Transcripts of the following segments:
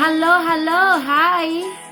Hello, hello, hi.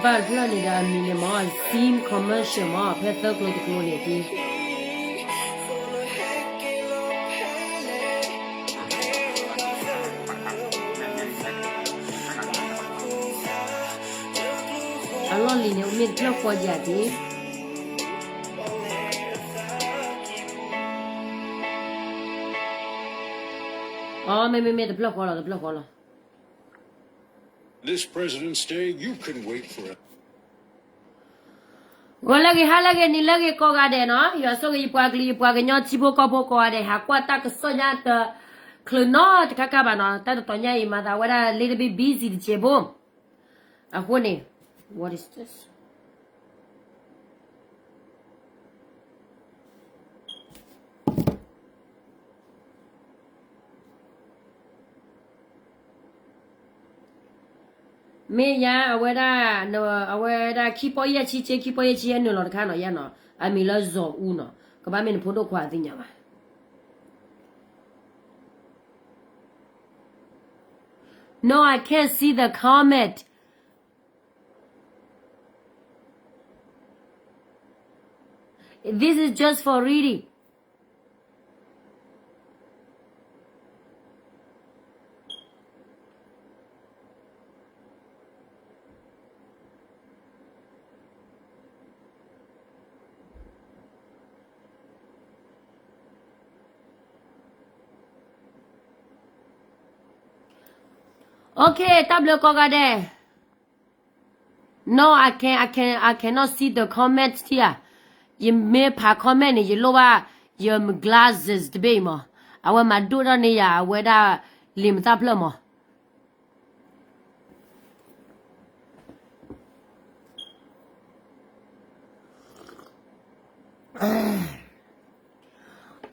ဘၣ်တဖျၢၣ်န့ၣ်ဒီးအမံၤန့ၣ်မ့ၢ် Scene Commercial မ့ၢ် ဖဲသၢကျိၤတကျိၤန့ၣ်ဒ် အလီၢ်လံၤန့ၣ် မ့ၢ်တဖျၢၣ်ဃီယၤဒ် အမ့မ့မ့ၢ်တဖျၢၣ်ဃီလီၤ တဖျၢၣ်ဃီလီၤ. ဂီၤလၢအဂ့ၤ ဟါလၢအဂ့ၤ နံၤလၢအဂ့ၤ ကိးဂၤဒဲးနီၤ, ယွၤဆိၣ်ဂ့ၤယပှၤကလုာ် ယပှၤကညီထံဖိကီၢ်ဖိကိးဂၤဒဲး ဟးကွၢ်တၢ်ကစီၣ်ညါတချုးနီတခါခါဘၣ်နီၤ, တၢ်တတီၤညါအံၤ မၤသးဝဲဒၣ် little bit busy တစဲးဖိ, အဃိန့ၣ် what is this? မ့ၢ်ယါ အဝဲဒၣ် အဝဲဒၣ်ခံပီၢ်ယဲၢ်ဆံ ဆ့ခံပီၢ်ယဲၢ်ဆံ ဟဲနုာ်လီၤတခါနီၤ ယါနီၤ, အမံၤလၢ ဇော်ဦး နီၤ, ကဘၣ်မ့ၢ်နဖိဒိၣ်ခွါသ့ၣ်ညါဘၣ်. No, I can't see the comment. This is just for reading. Okay, တၢ်ဘျုးကိးဂၤဒဲး. No, I can, I can, I cannot see the comment here. ယမ့ၢ်ဖး comment န့ၣ် ယလိၣ်ဘၣ်ယ glasses တဘ့ၣ်အံၤမး, အဝဲမၤဒိၣ်ထီၣ်န့ၢ်ယၤ အဝဲဒၣ်လံာ်မတၢ်ဖျၢၣ်မး. အီ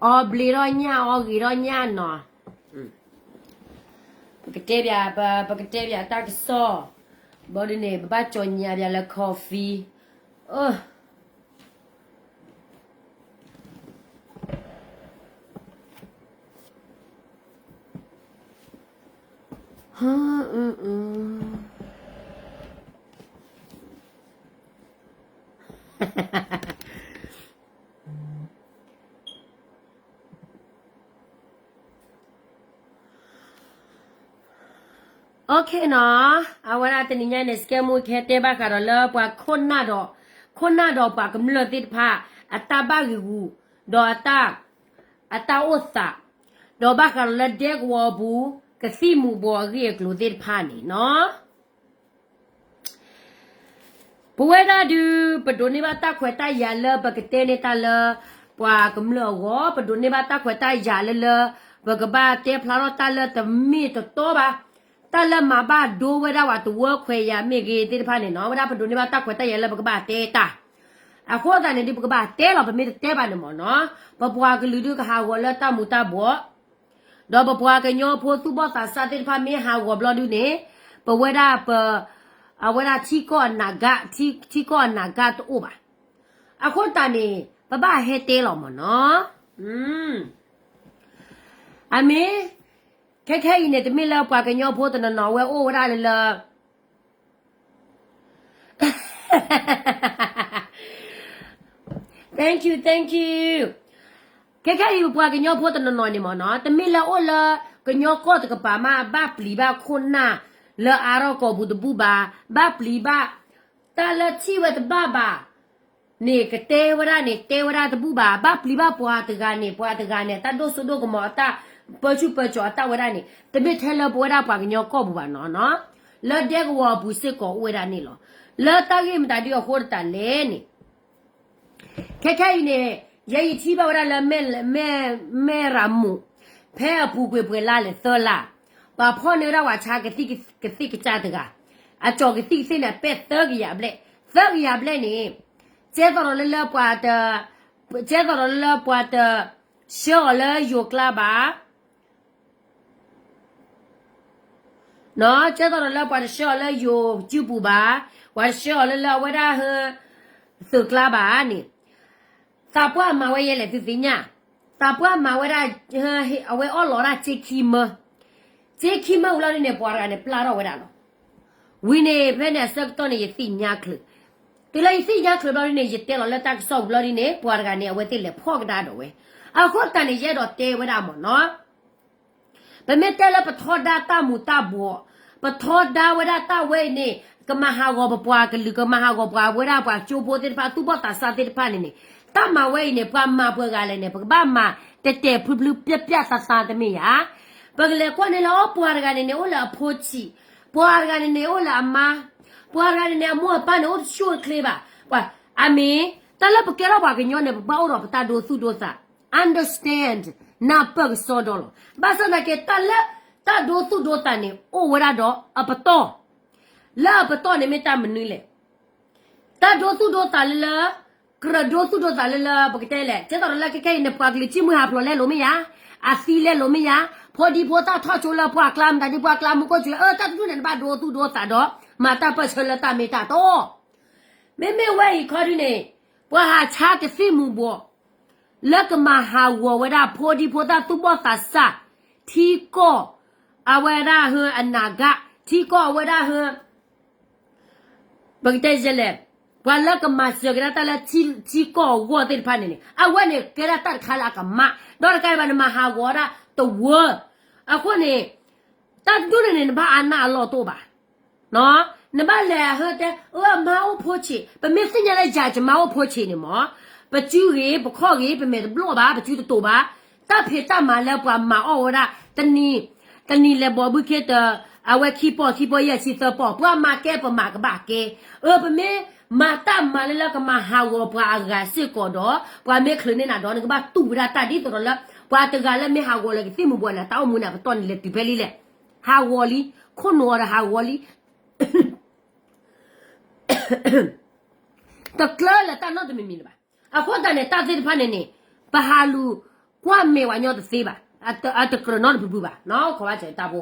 ဘျ့းထီၣ်ညၣ် အီဂ့ၤထီၣ်ညၣ်နီၤ, ပကတဲဘၣ် ပကတဲဘၣ်တၢ်ကစီၣ်, ဘီဒ်န့ၣ် ပဘၣ်ကၠီညါဘၣ်လၢ coffee, အ OK နီၤ, အဝဲဒၣ်တနံၤညါန့ၣ် စကဲမူခဲတဲဘၣ်ဃးဒီးလၢပှၤခိၣ်နၢ်ဒီး ခိၣ်နၢ်ဒီးပှၤကမျၢၢ်သ့ၣ်တဖၣ် အတၢ်ဘၣ်ဂံာ်ဂူာ် ဒီးအတၢ် အတၢ်အိၣ်သး, ဒီးဘၣ်ဃးဒီးလၢဒဲကဝီၤအပူၤ ကသံၣ်မူၤဘှီးအဂ့ၢ်အကျိၤသ့ၣ်တဖၣ်န့ၣ်နီၤ. ပဝဲဒၣ်ဒုး ပဒိးန့ၢ်ဘၣ်တၢ်ခွဲးတၢ်ယာ်လၢပကတဲန့ၢ်တၢ်လၢ ပှၤကမျၢၢ်အဂီၢ်, ပဒိးန့ၢ်ဘၣ်တၢ်ခွဲးတၢ်ယာ်လၢလၢ ပကဘၣ်တဲဖျါထီၣ်တၢ်လၢတမ့ၢ်တတီဘၣ်, တၢ်လၢမၤဘၣ်ဒိဝဲဒၣ်ပှၤတဝၢခွဲးယာ်မ့ၢ်ဂ့ၤသ့ၣ်တဖၣ်န့ၣ်နီၤ, ဝဲဒၣ်ပဒိးန့ၢ်ဘၣ်တၢ်ခွဲးတၢ်ယာ်လၢပကဘၣ်တဲတၢ်, အဃိသတးန့ၣ်ဒုး ပကဘၣ်တဲလီၤ ပမ့ၢ်တတဲဘၣ်န့ၣ်မ့ၢ်နီၤ, ပပှၤကလုာ်ဒုးကဟးဂီၤလၢတၢ်မူၤတၢ်ဘှီး ဒီးပပှၤကညီဖိသူၣ်ဘီၣ်သးစၢ်သ့ၣ်တဖၣ်မ့ၢ်ဟးဂီၤဘျီဒုးန့ၣ်, ပဝဲဒၣ်ပ, အဝဲဒၣ်ထံကီၢ်အနးက, ထံကီၢ်အနးကတအိၣ်ဘၣ်. အဃိသတးန့ၣ် ပဘၣ်ဟဲတဲလီၤမ့ၢ်နီၤ. အမ့ၢ်, ခဲခဲအံၤန့ၣ် တမ့ၢ်လၢပှၤကညီဖိတနီၤနီၤဝဲအိၣ်ဝဲဒၣ်လၢလၢ Thank you, thank you. ခဲခဲအံၤပပှၤကညီဖိတနီၤနီၤန့ၣ်မ့ၢ်နီၤ, တမ့ၢ်လၢအိၣ်လၢကညီကီၢ်တကပၤမး ဘၣ်ပျံၤဘၣ်ခိၣ်နၢ်လၢအါထီၣ်ကိာ်ပူၤတဘူၣ်ဘၣ်, ဘၣ်ပျံၤဘၣ်တၢ်လၢထံၣ်ဝဲတဘၣ်ဘၣ် န့ၣ်ကတဲဝဲဒၣ်န့ၣ် တဲဝဲဒၣ်တဘူၣ်ဘၣ်, ဘၣ်ပျံၤဘၣ်ပှၤတဂၤန့ၣ် ပှၤတဂၤန့ၣ် တၢ်ဒိၣ်စိဒိၣ်ကမီၤအတၢ်ပၢဆူၣ်ပၢစိးအတၢ်ဝဲဒၣ်န့ၣ် တမ့ၢ်ထဲလၢပဝဲဒၣ်ပှၤကညီကီၢ်ပူၤဘၣ်နီၤနီၤ, လၢဒဲကဝီၤအပူၤစ့ၢ်ကီးအိၣ်ဝဲဒၣ်န့ၣ်လီၤ. လၢတၢ်ဂ့ၢ်မတၤဒုအဃိတးလဲၣ်န့ၣ် ခဲခဲအံၤန့ၣ် ယဲယထံၣ်ဘၣ်ဝဲဒၣ်လၢ မဲၢ်ရမူး ဖဲအပူၤကွံာ်ပှဲၤလါလဲၣ်သၢလါ, ပှၤဖီၣ်န့ၢ်ဝဲဒၣ်ပှၤဆါကသံၣ်ကသ့ၣ်ကစၢ်တဂၤ, အကၠီၤကသံၣ်ကသ့ၣ်န့ၣ် အပဲၢ်သၢကယၤဘျဲၣ်, သၢကယၤဘျဲၣ်န့ၣ် ကဲသိးဒီးလၢလၢပှၤတ, ကဲသိးဒီးလၢလၢပှၤတဆှၢအီၤလၢယိၤကျါဘၣ် ကဲသိးဒီးလၢပှၤတဆှၢအီၤလၢယိၤစုပူၤဘၣ်, ပှၤတဆှၢအီၤလၢလၢအဝဲဒၣ်ဟၢ သုးကျါဘၣ်န့ၣ်, သးပှၢ်မၤဝဲယဲလဲၣ်သုသ့ၣ်ညါ, သးပှၢ်မၤဝဲဒၣ်, အဝဲအီၣ်လီၤဒၣ်စ့ခံမၢ, စ့ခံမၢဝံၤလီၤဒ်န့ၣ် ပှၤတဂၤန့ၣ် ပျၢ်ထီၣ်ဝဲဒၣ်လီၤ. ဝံၤန့ၣ် ဖဲန့ၣ်အဆၢကတီၢ်န့ၣ် ယသ့ၣ်ညါချုး, တုၤလၢယသ့ၣ်ညါချုးဘျီဒ်န့ၣ် ယတဲလီၤလၢတၢ်ကစီၣ်ဝံၤလီၤဒ်န့ၣ် ပှၤတဂၤန့ၣ် အဝဲသ့ၣ်လဲၤဖီၣ်ကဒါဒီးဝဲ, အဃိသတးန့ၣ် ယအဲၣ်ဒိးတဲဝဲဒၣ်မ့ၢ်နီၤ ပမ့ၢ်တဲလၢပထီဒါတၢ်မူၤတၢ်ဘှီး, ပထီဒါဝဲဒၣ်တၢ်ဝဲအံၤန့ၣ် ကမၤဟးဂီၤပပှၤကလုာ် ကမၤဟးဂီၤပှၤဝဲဒၣ်ပှၤကၠိဖိသ့ၣ်တဖၣ် သူၣ်ဘီၣ်သးစၢ်သ့ၣ်တဖၣ်န့ၣ်န့ၣ်, တၢ်မၤဝဲအံၤန့ၣ် ပှၤမၤပှၤဂၤလဲၣ်န့ၣ် ပကဘၣ်မၤတဲာ်တဲာ်ဖျုဖျု ပျၢ်ပျၢ်သးသးတမ့ၢ်ဧါ. ပကလဲၤကွၢ်န့ၢ်လၢအီၤ ပှၤတဂၤန့ၣ်န့ၣ် အိၣ်လၢအဖိဆံး, ပှၤတဂၤန့ၣ်န့ၣ် အိၣ်လၢအမါ, ပှၤတဂၤန့ၣ်န့ၣ် အမိၢ်အပၢ်န့ၣ် အိၣ်တဆူၣ်တချ့ဘၣ်. ပှၤ, အမ့ၢ်, တၢ်လၢပကဲထီၣ်ပှၤကညီန့ၣ် ပဘၣ်အိၣ်ဒီးပတၢ်ဒိသူၣ်ဒိသး understand နၢ်ပၢၢ်ကစီဒီလီၤ. ဘၣ်ဆၣ်သနာ်က့ တၢ်လၢတၢ်ဒိသူၣ်ဒိသးန့ၣ် အိၣ်ဝဲဒၣ်ဒီးအပတီၢ်, လၢအပတီၢ်န့ၣ်မ့ၢ်တၢ်မနုၤလဲၣ်. တၢ်ဒိသူၣ်ဒိသးလၢလၢ, ကြၢးဒိသူၣ်ဒိသးလၢလၢ ပကတဲလဲၣ်, ကဲသိးဒီးလၢခဲခဲအံၤန့ၣ် ပှၤကလုာ်စံၣ်မှံဟးဖျိးလဲလိာ်မ့ၢ်ယါ, အသံလဲလိာ်မ့ၢ်ယါ, ဖိဒံဖိသၣ်ထီၣ်ဆိလၢပှၢ်ကျါ မတၤဒ်ပှၢ်ကျါ မူခိၣ်စူၤ, အၢ တၢ်တဒူၣ်န့ၣ် နဘၣ်ဒိသူၣ်ဒိသးဒီး မၤတၢ်ပၢၢ်ဆၢလၢတၢ်မ့ၢ်တၢ်တီ မ့မ့ၢ်ဝဲအံၤခီဒုန့ၣ်, ပှၤဟးဆါကသံၣ်မူၤဘှီး, လၢကမၤဟးဂီၤဝဲဒၣ်ဖိဒံဖိသၣ်သူၣ်ဘီၣ်သးစၢ်, ထံကီၢ်, အဝဲဒၣ်ဟၢအနးကး, ထံကီၢ်အဝဲဒၣ်ဟၢ, ပကတဲလဲၣ်, ပှၤလၢကမၤစၢၤကဒါတၢ်လၢထံကီၢ်အဂီၢ်သ့ၣ်တဖၣ်န့ၣ်န့ၣ် အဝဲန့ၣ်ကဲဒၣ်တၢ်တခါလၢအကမၣ်, ဒီးတကးဒံးဘၣ်န့ၣ် မၤဟးဂီၤဝဲဒၣ်တဝၢ, အဃိန့ၣ်, တၢ်တဒူၣ်န့ၣ်န့ၣ် နဘၣ်အါနၢ်အလီၢ်တအိၣ်ဘၣ် နဘၣ်လဲၤဟၢတဲ, အၢ အမါအိၣ်ဖိဆံး, ပမ့ၢ်သ့ၣ်ညါလၢယၤယမါအိၣ်ဖိဆံးန့ၣ်မ့ၢ်, ပစုဂ့ၤ ပခီၣ်ဂ့ၤ ပမဲာ်တဘျီၣ်ဘၣ် ပစုတတိာ်ဘၣ်, တၢ်ဖံးတၢ်မၤလၢပှၤမၤအီၣ်ဝဲဒၣ်, တနံၤ, တနံၤလဲၤဘီဘုခ့တ, အဝဲခံပီၢ်ခံပီၢ်ယဲၢ်ဆံသၢပီၢ် ပှၤမၤကဲပမၤကဘၣ်ကဲ, အၢ ပမ့ၢ်မၤတၢ်မၤလၢလၢကမၤဟးဂီၤပှၤအဂၤစ့ၢ်ကီးဒီး ပှၤမ့ၢ်ချုးန့ၢ်နၤဒီး နကဘၣ်တူၢ်ဝဲဒၣ်တၢ်ဒ်သိးဒီးလၢ, ပှၤတဂၤလၢမ့ၢ်ဟးဂီၤလၢကသံၣ်မူၤဘှီးန့ၣ် တၢ်အိၣ်မူန့ၣ် အပတီၢ်န့ၣ်လဲၤတုၤဖဲလံလဲၣ်, ဟးဂီၤလံ, ခိၣ်နူာ်အီၤဒီးဟးဂီၤလံ တကျၢၤလၢၤတၢ်နီတမံၤမံၤလၢၤဘၣ်. အဃိသတးန့ၣ် တၢ်သ့ၣ်တဖၣ်န့ၣ်န့ၣ် ပဟးလူၤကွၢ်မဲာ်ဝဲညီတသ့ဘၣ်, အတကြၢးနီတပူၤပူၤဘၣ်, နီၢ်ခိးဘၣ်စဲးတၢ်ဖိ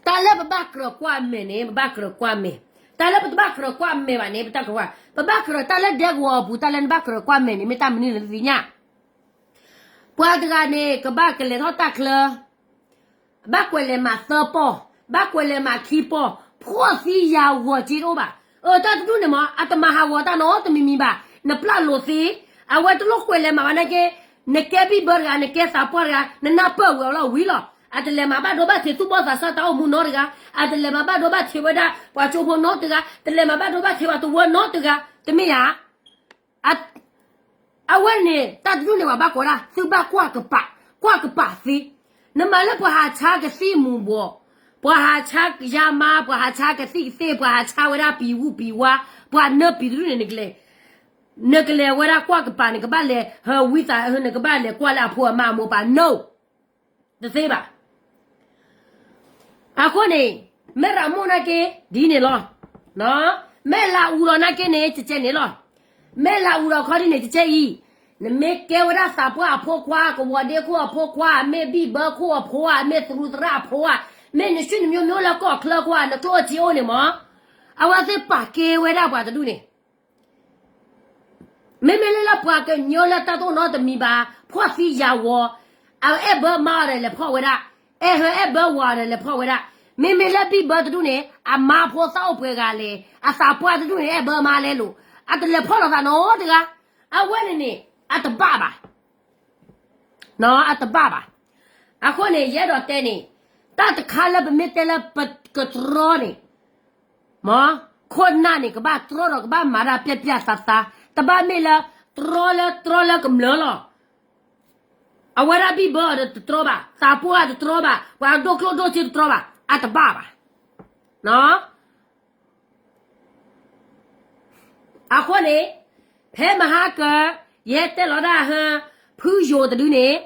တၢ်လၢပဘၣ်ကြၢးကွၢ်မဲာ်န့ၣ် ပဘၣ်ကြၢးကွၢ်မဲာ်, တၢ်လၢပတဘၣ်ကြၢးကွၢ်မဲာ်ဘၣ်န့ၣ် ပတကြၢးကွၢ်, ပဘၣ်ကြၢးတၢ်လၢဒဲကဝီၤအပူၤ တၢ်လၢနဘၣ်ကြၢးကွၢ်မဲာ်န့ၣ် မ့ၢ်တၢ်မနုၤလဲၣ်နသ့ၣ်ညါ, ပှၤတဂၤန့ၣ် ကဘၣ်ကလဲၤထီၣ်တၢ်ချၢ ဘၣ်ကွဲးလဲၤမးသၢပီၢ်, ဘၣ်ကွဲးလဲၤမးခံပီၢ်, ဖှီၣ်သံယာ်ဂီၤက့တအိၣ်ဘၣ်. အတၢ်တဒူၣ်န့ၣ်မ့ၢ် အတမၤဟးဂီၤတၢ်နီတမံၤမံၤဘၣ်, နပျၢ်လိာ်သ့, အဝဲတလိၣ်ကွဲးလဲၤမးဘၣ်နာ်က့, နကဲဘံၣ်ဘၢတဂၤ နကဲသးပှၢ်တဂၤ နနၢ်ပၢၢ်ဝဲအီၤလီၤဝံၤလီၤ. အတလဲၤမးဘၣ်ဒိဘၣ်ထံးသူၣ်ဘီၣ်သးစၢ်တၢ်အိၣ်မူနီတဂၤ, အတလဲၤမးဘၣ်ဒိဘၣ်ထံးဝဲဒၣ် ပှၤကၠိဖိနီတဂၤ, တလဲၤမးဘၣ်ဒိဘၣ်ထံးပှၤတဝၢနီတဂၤ, တမ့ၢ်ဧါ အဝဲန့ၣ် တၢ်တဒူၣ်န့ၣ် ပှၤဘၣ်ကိးဒၣ် သုဘၣ်ကွၢ်ကပာ်, ကွၢ်ကပာ်သ့, နမၤလၢပှၤဟးဆါကသံၣ်မူၤဘှီး, ပှၤဟးဆါယါမါ, ပှၤဟးဆါကသံၣ်ကသ့ၣ်, ပှၤဟးဆါဝဲဒၣ်ပံၤဝူၣ်ပံၤဝါ, ပှၤနၢပံၤတဒူၣ်န့ၣ် နကလဲၤဝဲဒၣ်ကွၢ်ကပာ်, နကဘၣ်လဲၤဟၢဝံသး, နကဘၣ်လဲၤကွၢ်လၢအဖိအမါအမိၢ်ပၢ်, no, တသ့ဘၣ်. အဃိန့ၣ် မ့ၢ်ရမိၢ်နာ်က့ ဒ်န့ၣ်လီၤ. မ့ၢ်လးအူဒီးနာ်က့န့ၣ် ကကဲန့ၣ်လီၤ. မ့ၢ်လးအူဒီးခီဒ်န့ၣ် ကကဲအံၤ, နမ့ၢ်ကဲဝဲဒၣ်သးပှၢ်အဖိခွါ, ကဝီၤဒ့ခိၣ်အဖိခွါ, မ့ၢ်ဘံၣ်ဘၢခိၣ်အဖိဧါ, မ့ၢ်သရူးသရၣ်အဖိဧါ, မ့ၢ်နဆ့ၣ်နမံၤမ့ၢ်အိၣ်လၢကီၢ်ချၢခွါ, နကျိၣ်စ့အိၣ်န့ၣ်မး, အဝဲသ့ၣ်ပာ်ကဲဝဲဒၣ်ပှၤတဒူၣ်န့ၣ် မ့မ့ၢ်လၢလၢပှၤကညီလၢတၢ်တအိၣ်နီတမံၤဘၣ်, ဖှီၣ်သံယာ်ဝီၤ, အအဲၣ်ဘၢမါအီၤဒီးလဲၤဖီၣ်ဝဲဒၣ်, အဲၣ်ဟၢအဲၣ်ဘၢဝၤအီၤဒီးလဲၤဖီၣ်ဝဲဒၣ်, မ့မ့ၢ်လၢဘံၣ်ဘၢတဒူၣ်န့ၣ် အမါဖိသၣ်အိၣ်ပှဲၤဂၤလဲၣ်, အသးပှၢ်တဒူၣ်န့ၣ် အဲၣ်ဘၢမါလဲၣ်လိၤ, အတလဲၤဖီၣ်လိာ်သးနီတဂၤ, အဝဲန့ၣ်န့ၣ် အတဘၣ်ဘၣ် နီၢ် အတဘၣ်ဘၣ်. အဃိန့ၣ် ယအဲၣ်ဒိးတဲန့ၣ်, တၢ်တခါလၢပမ့ၢ်တဲလၢပကတြီန့ၣ်, မ့ၢ်, ခိၣ်နၢ်န့ၣ် ကဘၣ်တြီဒီးကဘၣ်မၤတၢ်ပျၢ်ပျၢ်သးသး, တဘၣ်မ့ၢ်လၢ တြီလၢတြီလၢကမျၢၢ်လီၤ. အဝဲဒၣ်ဘံၣ်ဘၢအီၤဒီးတတြီဘၣ်, သးပှၢ်တတြီဘၣ်, ပှၤဒိၣ်ကျိၣ်ဒိၣ်စ့တတြီဘၣ်, အတဘၣ်ဘၣ်. နီၢ် အဃိန့ၣ်, ဖဲမဟါကၢ, ယဟဲတဲလီၤဒၣ်ဟၢ, ဖုယိၤတဒုန့ၣ်,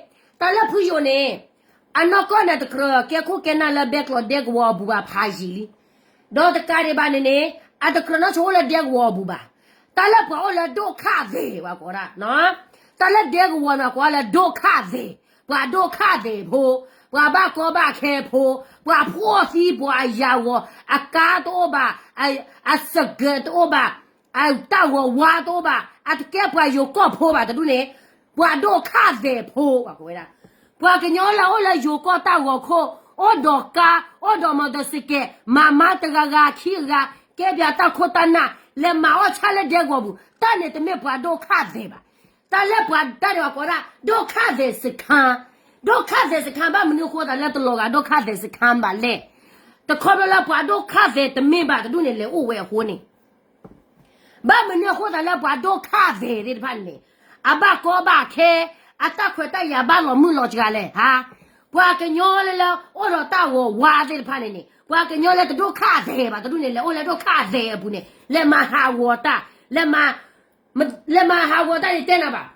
တၢ်လၢဖုယိၤန့ၣ်, အနီၢ်ကီၢ်န့ၣ်တကြၢးကဲခိၣ်ကဲနၢ်လၢဘဲကျိးဒဲကဝီၤအပူၤဘၣ်ဖးယံာ်လံ, ဒီးတကးဒံးဘၣ်န့ၣ်န့ၣ်, အတကြၢးနီၢ်ဆိအိၣ်လၢဒဲကဝီၤအပူၤဘၣ်. တၢ်လၢပှၤအိၣ်လၢဒိၣ်ခၣ်သဲး ပှၤကိးဒၣ်, တၢ်လၢဒဲကဝီၤန့ၣ် ကိးလၢဒိၣ်ခၣ်သဲး, ပှၤဒိၣ်ခၣ်သဲးဖိ, ပှၤဘၣ်ကီဘၣ်ခဲဖိ, ပှၤဖှီၣ်သံပှၤအယာ်ဂီၤ, အကါတအိၣ်ဘၣ်, အစကဲးတအိၣ်ဘၣ်, အတၢ်ဂီၤဝါတအိၣ်ဘၣ်, အတကဲပှၤယိၤကီၢ်ဖိဘၣ်တဒူၣ်န့ၣ်, ပှၤဒိၣ်ခၣ်သဲးဖိ ပှၤကိးဝဲဒၣ်. ပှၤကညီလၢအိၣ်လၢယိၤကီၢ်တၢ်ဂီၤခိၣ်, အိၣ်ဒီးကါ, အိၣ်ဒီးမီၢ်တစကဲး, မၤမါတဂၤဂၤခံဂၤ, ကဲပှၤတၢ်ခိၣ်တၢ်နၢ်, လဲၤမၤအီၣ်ဆၣ်လၢဒဲကဝီၤပူၤ, တၢ်န့ၣ်တမ့ၢ်ပှၤဒိၣ်ခၣ်သဲးဘၣ်. တၢ်လၢပှၤတၢ်န့ၣ်ပှၤကိးဒၣ်, ဒိၣ်ခၣ်သဲးစခါ, ဒိၣ်ခၣ်သဲးစခါ ဘၣ်မနုၤအဃိသတးလၢတလီၤဂာ် ဒိၣ်ခၣ်သဲးစခါဘၣ်လဲၣ်. တခီဖျိလၢပှၤဒိၣ်ခၣ်သဲးတမ့ၢ်ဘၣ်တဒူၣ်န့ၣ် လဲၤအိၣ်ဝဲအဃိန့ၣ် ဘၣ်မနုၤအဃိသတးလၢပှၤဒိၣ်ခၣ်သဲးသ့ၣ်တဖၣ်န့ၣ်, အဘၣ်ကီဘၣ်ခဲ, အတၢ်ခွဲးတၢ်ယာ်ဘၣ်လီၤမုၢ်လီၤစှၤလဲၣ်, ဟါ, ပှၤကညီလၢလၢအိၣ်ဒီးတၢ်ဂီၤဝါသ့ၣ်တဖၣ်န့ၣ်န့ၣ်, ပှၤကညီလၢတဒိၣ်ခၣ်သဲးဘၣ်တဒူၣ်န့ၣ် လဲၤအိၣ်လၢဒိၣ်ခၣ်သဲးအပူၤန့ၣ် လဲၤမၤဟးဂီၤတၢ်, လဲၤမၤ, လဲၤမၤဟးဂီၤတၢ်န့ၣ်တဲနၤဘၣ်,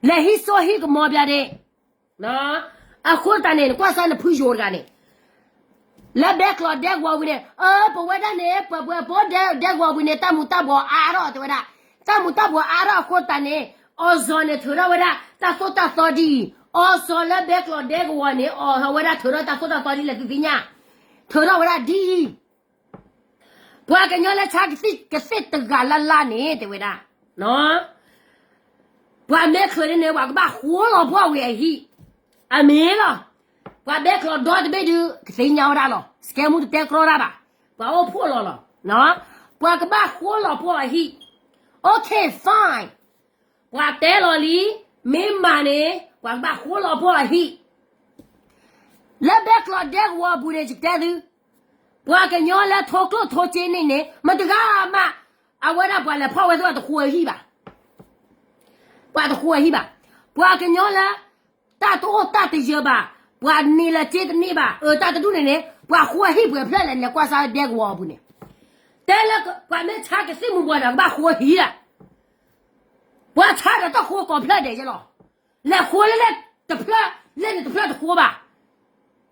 လဲၤဟံးစိဟံးကမီၤပျါဒ့ အဃိသတးန့ၣ် နကွၢ်စၢ်နဖုယိၤတဂၤန့ၣ်, လၢဘဲကျိးဒဲကဝီၤဝံၤန့ၣ်, အၢ ပဝဲဒၣ်န့ၣ် ပှၤပှဲၤဖိဒဲကဝီၤဝံၤန့ၣ် တၢ်မူၤတၢ်ဘှီးအါထီၣ်တဲဝဲဒၣ်, တၢ်မူၤတၢ်ဘှီးအါထီၣ်အဃိသတးန့ၣ်, အီၤစီၤန့ၣ်ထုးထီၣ်ဝဲဒၣ် တၢ်သိၣ်တၢ်သီဒ်အံၤ, အီၤစီၤလၢဘဲကျိးဒဲကဝီၤန့ၣ် အီၤဟးဝဲဒၣ်ထုးထီၣ်တၢ်သိၣ်တၢ်သီဒ်လဲၣ်သုသ့ၣ်ညါ, ထုးထီၣ်ဝဲဒၣ်ဒ်အံၤ ပှၤကညီလၢဆါကသံၣ်ကသ့ၣ်တဂၤလၢ်လၢ်န့ၣ် တဲဝဲဒၣ်, ပှၤမ့ၢ်ချုးန့ၣ်န့ၣ် ပှၤကဘၣ်ဃိလီၤပှီၢ်ဝံၤအဟံၣ်, အမ့ၢ်လီၤ, ပှၤဘဲကျိးဒီတဘ့ၣ်ဒုး ကသ့ၣ်ညါဝဲဒၣ်လီၤ, စကဲမူတတဲကြီတၢ်ဘၣ်, ပှၤအိၣ်ဖှိၣ်လီၤလီၤ, ပှၤကဘၣ်ဃိလီၤပှီၢ်အဟံၣ်, okay fine, ပှၤတဲလီၤလံ, မ့ၢ်မၤန့ၣ် ပှၤကဘၣ်ဃိလီၤပှီၢ်အဟံၣ် လၢဘဲကျိးဒဲကဝီၤအပူၤန့ၣ် ယတဲသု, ပှၤကညီလၢထိကျိၣ်ထိစ့န့ၣ်န့ၣ် မတဂၤမး, အဝဲဒၣ်ပှၤလဲၤဖီၣ်ဝဲသ့ၣ်တဃိအဟံၣ်ဘၣ်, ပှၤတဃိအဟံၣ်ဘၣ်, ပှၤကညီလၢ တၢ်တအိၣ်တၢ်တယၢၤဘၣ်, ပှၤန့ၢ်လၢစ့တန့ၢ်ဘၣ်, အတၢ်တဒူၣ်န့ၣ်န့ၣ် ပှၤဃိအဟံၣ်ပှဲၤဖျၢၣ်လဲၣ် လဲၤကွၢ်စၢ်ဒဲကဝီၤအပူၤန့ၣ်, တဲလၢပှၤမ့ၢ်ဆါကသံၣ်မူၤဘှီးဒီး ကဘၣ်ဃိအဟံၣ်ဒၣ် ပှၤဆါဒီးတၢ်ဃိကိးဖျၢၣ်ဒဲးကဲလီၤ, လဲၤဃိလၢလၢတဖျၢၣ်, လၢန့ၣ်တဖျၢၣ်တဃိဘၣ်,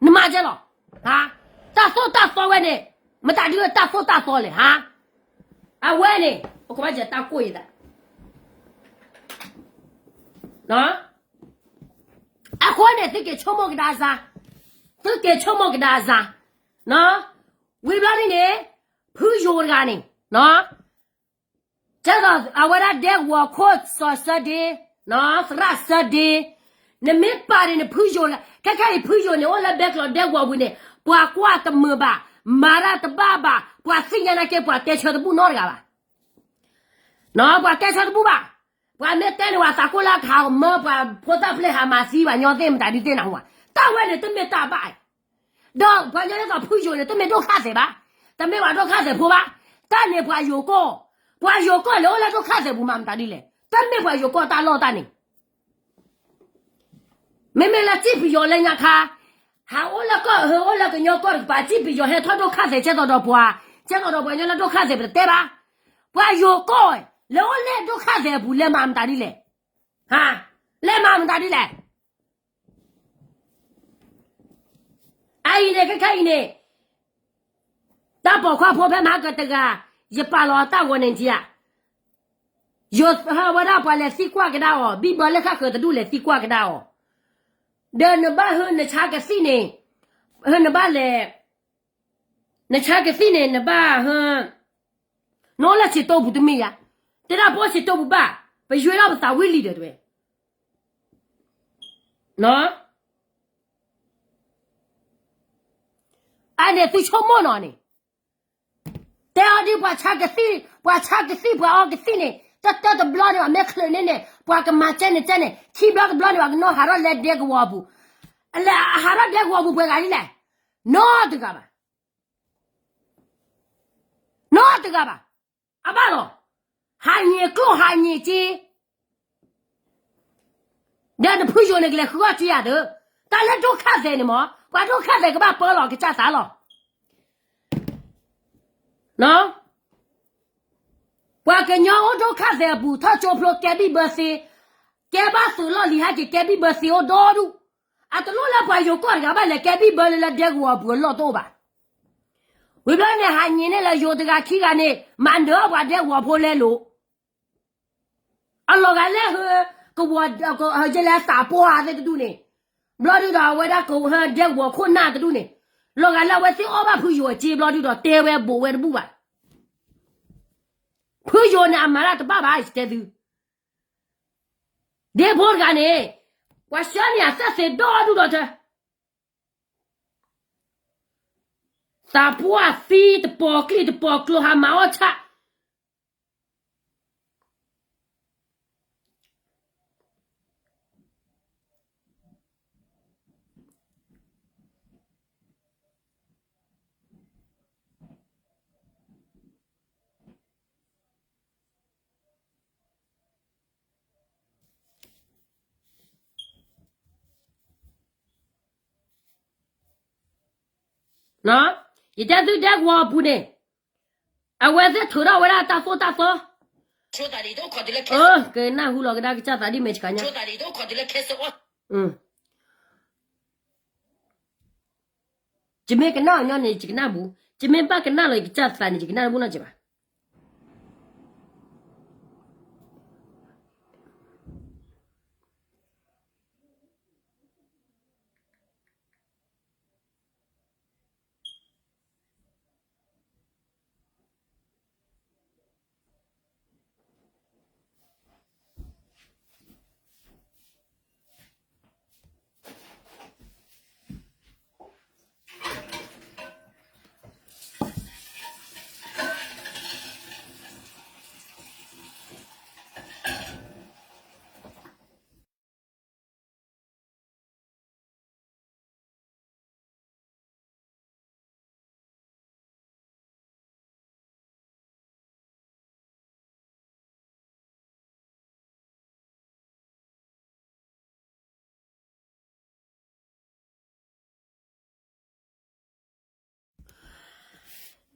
နမၤကဲလီၤ, တၢ်သိၣ်တၢ်သီဝဲန့ၣ်, မတၤဒုးတၢ်သိၣ်တၢ်သီလဲၣ်ဟါ, အဝဲန့ၣ် ပကဘၣ်ယတၢ်ကိၢ်ယသး, အဃိန့ၣ် သုက့ၤဆိကမိၣ်ကဒါစါ, သုက့ၤဆိကမိၣ်ကဒါစါ, ဝံၤဘျီဒ်န့ၣ် ဖုယိၤတဂၤန့ၣ် ကဲသိးအဝဲဒၣ်ဒဲကဝီၤခိၣ်စီၤစၢဒ့, သရၣ်စၢဒ့, နမ့ၢ်ပာ်န့ၣ်နဖုယိၤ, ခဲခဲအံၤဖုယိၤန့ၣ် အိၣ်လၢဘဲကျိးဒဲကဝီၤပူၤန့ၣ် ပှၤကွၢ်တမုာ်ဘၣ်, မၤတၢ်တဘၣ်ဘၣ်, ပှၤသ့ၣ်ညါနာ်က့ ပှၤတဲဆၢတဘူၣ်နီတဂၤဘၣ်, ပှၤတဲဆၢတဘူၣ်ဘၣ်, ပှၤမ့ၢ်တဲန့ၣ် ပှၤသးကိၢ်လၢကဟးမၢပှၤဖိသၣ်ဖျဲၣ်ဟးမၤသံပှၤညီသ့ၣ်မတၤဒုသ့ၣ်နၢ်ဟူဘၣ်, တၢ်ဝဲန့ၣ်တမ့ၢ်တၢ်ဘၣ် ဒီးပှၤညီန့ၣ်သိးဖုယိၤန့ၣ် တမ့ၢ်ဒိၣ်ခၣ်သဲးဘၣ်, တမ့ၢ်ပှၤဒိၣ်ခၣ်သဲးဖိဘၣ်, တၢ်န့ၣ်ပှၤယိၤကီၢ်, ပှၤယိၤကီၢ်လဲၤအိၣ်လၢဒိၣ်ခၣ်သဲးပူၤမၤမတၤဒ်လဲၣ်, တမ့ၢ်ပှၤယိၤကီၢ်တၢ်လီၢ်တၢ်န့ၣ်, မ့မ့ၢ်လၢစံၣ်ပယီၤလၢညါခါ, ဟးအိၣ်လၢကီၢ် ဟဲအိၣ်လၢကညီကီၢ်တကပၤ စံၣ်ပယီၤဟဲထီၣ်ဒိၣ်ခၣ်သဲး ကဲသိးဒီးပှၤ, ကဲသိးဒီးပှၤညီလၢဒိၣ်ခၣ်သဲးပတတဲဘၣ်, ပှၤယိၤကီၢ်လဲၤအိၣ်လၢဒိၣ်ခၣ်သဲးအပူၤလဲၤမၤမတၤဒ်လဲၣ်, လဲၤမၤမတၤဒ်လဲၣ် အအံၤန့ၣ် ခဲခဲအံၤန့ၣ်, တၢ်ပိာ်ခွါဖိဖဲမဟါကတဂၤ, ယပာ်လီၤအတၢ်ဂီၤန့ၣ်ကဧါ, ယဟၢဝဲဒၣ်ပှၤလဲၤသံကွၢ်ကဒါအီၤ ဘံၣ်ဘၢလၢဃၣ်ဃၢၤတဒူၣ်လဲၤသံကွၢ်ကဒါအီၤ, ဒီးနဘၣ်ဟၢနဆါကသံၣ်န့ၣ်, ဟၢနဘၣ်လဲၤ, နဆါကသံၣ်န့ၣ် နဘၣ်ဟၢ, နအိၣ်လၢဆံးတိပူၤတမ့ၢ်ဧါ, တဲဒၣ်ပအိၣ်ဆံးတိပူၤဘၣ်, ပယွဲထီၣ်ပသးဝံၤလံဒီးတဲဝဲ အန့ၣ်သုဆိကမိၣ်နီၤန့ၣ်, တဲအီၤဒ်ပှၤဆါကသံၣ်, ပှၤဆါကသံၣ် ပှၤအီကသံၣ်န့ၣ် တၢ်တဘျီန့ၣ် မ့ၢ်ချုးန့ၣ်န့ၣ် ပှၤကမၤကဲန့ၣ်ကဲန့ၣ် ခံဘျီတဘျီန့ၣ် ပှၤကနီၤဟးထီၣ်လဲၤဒဲကဝီၤအပူၤ, လဲၤဟးထီၣ်ဒဲကဝီၤအပူၤပှဲၤဂၤဒ်လဲၣ်, နီတဂၤဘၣ် နီတဂၤဘၣ်, အဘၣ်လီၤ, ဟးညံးကျိၣ်ဟးညံးစ့, ဒီးနဖုယိၤန့ၣ်ကလဲၤဃုအီၣ်စ့ယၤသၢ, တၢ်လၢဒိၣ်ခၣ်သဲးန့ၣ်မ့ၢ် ပှၤဒိၣ်ခၣ်သဲးကဘၣ်ပၢလီၤကစၢ်သးလီၤ, ပှၤကညီအိၣ်ဒိၣ်ခၣ်သဲးအပူၤ ထီၣ်ကၠိဖျိကဲဘံၣ်ဘၢသ့, ကဲဘၣ်သုးလီၢ်လံၤဟဲက့ၤကဲဘံၣ်ဘၢသ့အိၣ်ဒီဒူၣ်, အတလိၣ်လၢပှၤယိၤကီၢ်တဂၤဘၣ်လဲၤကဲဘံၣ်ဘၢလၢလၢဒဲကဝီၤအပူၤအလီၢ်တအိၣ်ဘၣ်, ဝံၤဘျီန့ၣ် ဟးညံးန့ၢ်လၢယိၤတဂၤခံဂၤန့ၣ် မၤနၢၤအီၣ်ပှၤဒဲကဝီၤဖိလဲလိာ် အလီၤဂာ်လၢဟၢ, ကဝီၤ, ယလဲၤသးပှၢ်သ့ၣ်တဒူၣ်န့ၣ်, ဘျီဒုဒီးအဝဲဒၣ်ကဟၢဒဲကဝီၤခိၣ်နၢ်တဒူၣ်န့ၣ်, လီၤဂာ်လၢအဝဲသ့ၣ်အီၣ်ဘၣ်ဖုယိၤအစ့ဘျီဒုဒီးတဲဝဲဘူးဝဲတဘူၣ်ဘၣ်, ဖုယိၤန့ၣ်အမၤတၢ်တဘၣ်ဘၣ် ယတဲသု, ဒ့ဖိတဂၤန့ၣ်, ပှၤဆှၢန့ၢ်အသၢသ့ဒီဒူၣ်ဒီးတၢ် သးပှၢ်သံတပီၤကျံၣ်တပီၤကျိၤဟးမၤအီၣ်ဆၣ် ယတဲသုဒဲကဝီၤအပူၤန့ၣ်, အဝဲသ့ၣ်ထုးထီၣ်ဝဲဒၣ်တၢ်သိၣ်တၢ်သီ, ကနၢ်ဟူလီၤကဒါကစၢ်သးဒ်မဲာ်ဆှးညါ, ယမ့ၢ်ကနၣ်အီၤညီန့ၣ် ယကနၣ်ဘူး, ယမ့ၢ်ဘၣ်ကနၣ်လီၤယကစၢ်သးန့ၣ် ယကနၣ်တဘူၣ်နီတစဲးဘၣ်.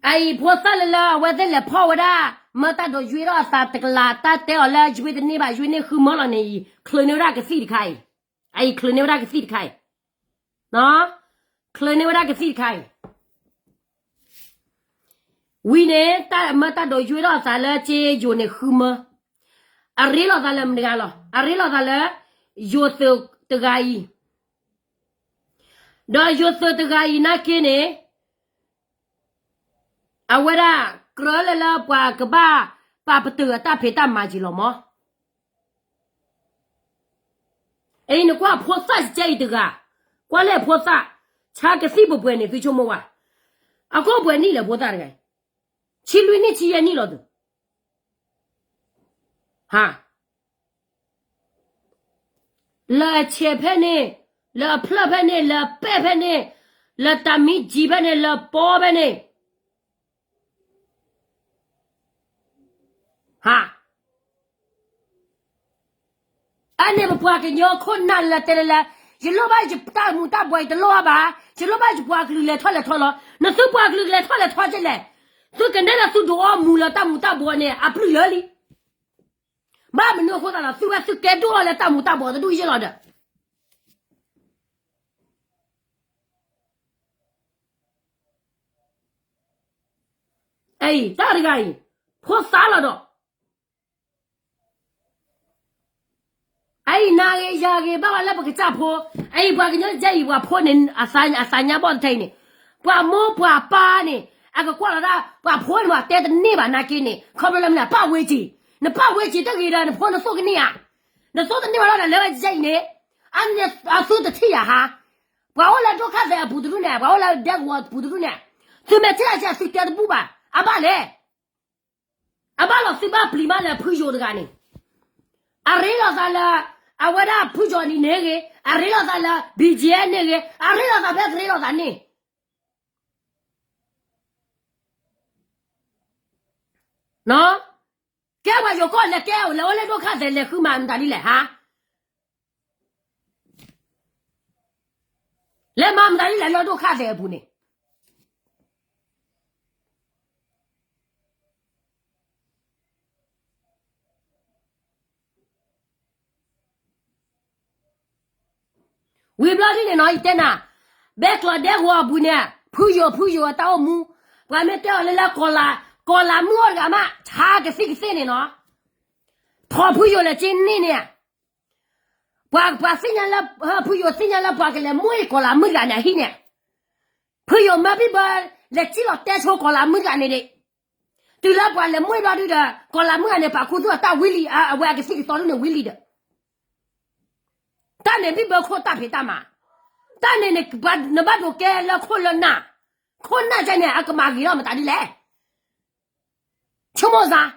အအံၤဖိသၣ်လၢလၢအဝဲသ့ၣ်လဲၤဖီၣ်ဝဲဒၣ်, မၢတၢ်ဒိးယွ့ထီၣ်အသးတကလး တၢ်တဲအီၤလၢယွ့တန့ၢ်ဘၣ် ယွ့န့ၢ်ဃုမၢလီၤန့ၣ်အံၤ ချုးန့ၢ်ဝဲဒၣ်ကသံၣ်တခါအံၤ, အအံၤချုးန့ၢ်ဝဲဒၣ်ကသံၣ်တခါအံၤ, ချုးန့ၢ်ဝဲဒၣ်ကသံၣ်တခါအံၤ ဝံၤန့ၣ် တၢ်မၢတၢ်ဒိးယွဲထီၣ်အသးလၢက့ယိၤန့ၣ်ဃုမၢ, အရ့လိာ်သးလၢမတၤတဂၤလီၤ, အရ့လိာ်သးလၢ ယိၤသုးတဂၤအံၤ, ဒီးယိၤသုးတဂၤအံၤနာ်က့န့ၣ် အဝဲဒၣ်ကြၢးလၢလၢပှၤကဘၣ်ပာ်ပတုာ်အတၢ်ဖံးတၢ်မၤက့ၤလီၤမၢ်. အံၤနကွၢ်ဖိသၣ်ကဲအံၤတဂၤ, ကွၢ်လဲၣ်ဖိသၣ်, ဆါကသံၣ်ပှဲၤပှဲၤန့ၣ် သုဆိကမိၣ်ဝဲ, အကိၣ်ပှဲၤနံၣ်လဲၣ်ဖိသၣ်တဂၤ, ဆံလွံၢ်နံၣ်ဆံယဲၢ်နံၣ်လီၤသု, ဟါ လၢအဆဲးဖဲန့ၣ်, လၢအဖျၢၣ်ဖဲန့ၣ်, လၢအပဲၣ်ဖဲန့ၣ်, လၢတၢ်မံကံၤဖဲန့ၣ်, လၢအပီဖဲန့ၣ်, ဟါ အန့ၣ်ပပှၤကညီခိၣ်နၢ်လၢတဲလၢလၢ, ယလိၣ်ဘၣ်ယတၢ်မူၤတၢ်ဘှီးယတလိၣ်အါဘၣ်, ယလိၣ်ဘၣ်ယပှၤကလုာ်လဲၤထီၣ်လဲၤထီလီၤ. နသုပှၤကလုာ်ကလဲၤထီၣ်လဲၤထီကလဲၣ်, သုကနဲၣ်လၢသုဒုးအီၣ်မူၤလၢတၢ်မူၤတၢ်ဘှီးန့ၣ် အပျုၢ်လၢလံ. ဘၣ်မနုၤအဃိသတးဒီး သုဝဲသုကဲဒိၣ်အီၤလၢတၢ်မူၤတၢ်ဘှီးတဒူၣ်ယဲၢ်လီၤဒီး အံၤ တၢ်တဂၤအံၤ ဖိသၣ်လီၤဒီး အအံၤနၤဂ့ၤယၤဂ့ၤ ဘၣ်ဝဲလၢပကစၢ်ဖိ, အအံၤပှၤကညီကဲအံၤ ပှၤဖိန့ၣ် အသးညါဘီၣ်တထဲအံၤန့ၣ်, ပှၤမိၢ်ပှၤပၢ်န့ၣ် အကကွၢ်လီၤဒၣ် ပှၤဖိန့ၣ် ပှၤတဲတန့ၢ်ဘၣ်နာ်က့န့ၣ် ခီဖျိလၢမနုၤ ပၢ်ဝဲက့ၤ, နပၢ်ဝဲက့ၤတဂ့ၤဒီး နဖိနသိၣ်ကန့ၢ်ဧါ, နသိၣ်တန့ၢ်ဘၣ်လီၤဒီး လၢဝဲကဲအံၤန့ၣ်, အသုတထံၣ်ယၤဟါ, ပှၤအိၣ်လၢဒိၣ်ခါသဲးအပူၤတဒူၣ်န့ၣ် ပှၤအိၣ်လၢဒဲကဝီၤအပူၤတဒူၣ်န့ၣ်, သုမ့ၢ်ထံၣ်လၢကဲသုတဲတဘူၣ်ဘၣ်, အဘၣ်လဲၣ် အဘၣ်လီၤသုဘၣ်ပျံၤမးလၢဖုယိၤတဂၤန့ၣ်, အရ့လိာ်သးလၢ အဝဲဒၣ်ဖုယိၤနံၤန့ၣ်ဂ့ၤ, အရ့လိာ်သးလၢ ဘံၣ်ကၠံၣ်အဲၣ်န့ၣ်ဂ့ၤ, အရ့လိာ်သးဖဲကရ့လိာ်သးန့ၣ်, ကဲပှၤယိၤကီၢ်လဲၤကဲအိၣ်လဲၤအိၣ်လၢဒိၣ်ခါသဲးလဲၤဃုမၤမတၤဒ်လဲၣ်ဟါ လဲၤမၤမတၤဒ်လဲၣ်လၢဒိၣ်ခါသဲးအပူၤန့ၣ်, ဝံၤဘျီဒ်န့ၣ်နီၤ ယတဲနၤ, ဘဲကျိးဒဲကဝီၤအပူၤန့ၣ် ဖုယိၤဖုယိၤအတၢ်အိၣ်မူ, ပှၤမ့ၢ်တဲအီၤလၢလၢကီၢ်လၤ, ကီၢ်လၤမုၣ်အီၤတဂၤမး ဆါကသံၣ်ကသ့ၣ်န့ၣ်နီၤ, ထိးဖုယိၤလဲၤက့န့ၢ်န့ၣ်, ပှၤပှၤသ့ၣ်ညါလၢ ဖုယိၤသ့ၣ်ညါလၢပှၤကလဲၤမွ့ကီၢ်လၤမုၣ်တဂၤန့ၣ်အဟံၣ်န့ၣ်, ဖုယိၤမၢဘံၣ်ဘၢ လဲၤစံၣ်လီၤတဲဆိကီၢ်လၤမုၣ်တဂၤန့ၣ်ဒံး, တုၤလၢပှၤလဲၤမွ့ဘျီဒုဒီး ကီၢ်လၤမုၣ်တဂၤန့ၣ် ပာ်ခူသူၣ်အတၢ်ဝံလံ အဝဲအကသံၣ်ကသီဒုန့ၣ်ဝံလံဒီး, တၢ်န့ၣ်ဘံၣ်ဘၢခိၣ်တၢ်ဖံးတၢ်မၤ, တၢ်န့ၣ်န့ၣ် နဘၣ်ဒိးကဲလၢခိၣ်လၢနၢ်, ခိၣ်နၢ်ကဲန့ၣ် အကမၤဂ့ၤထီၣ်မတၤဒ်လဲၣ်, ဆိကမိၣ်စ့ၢ်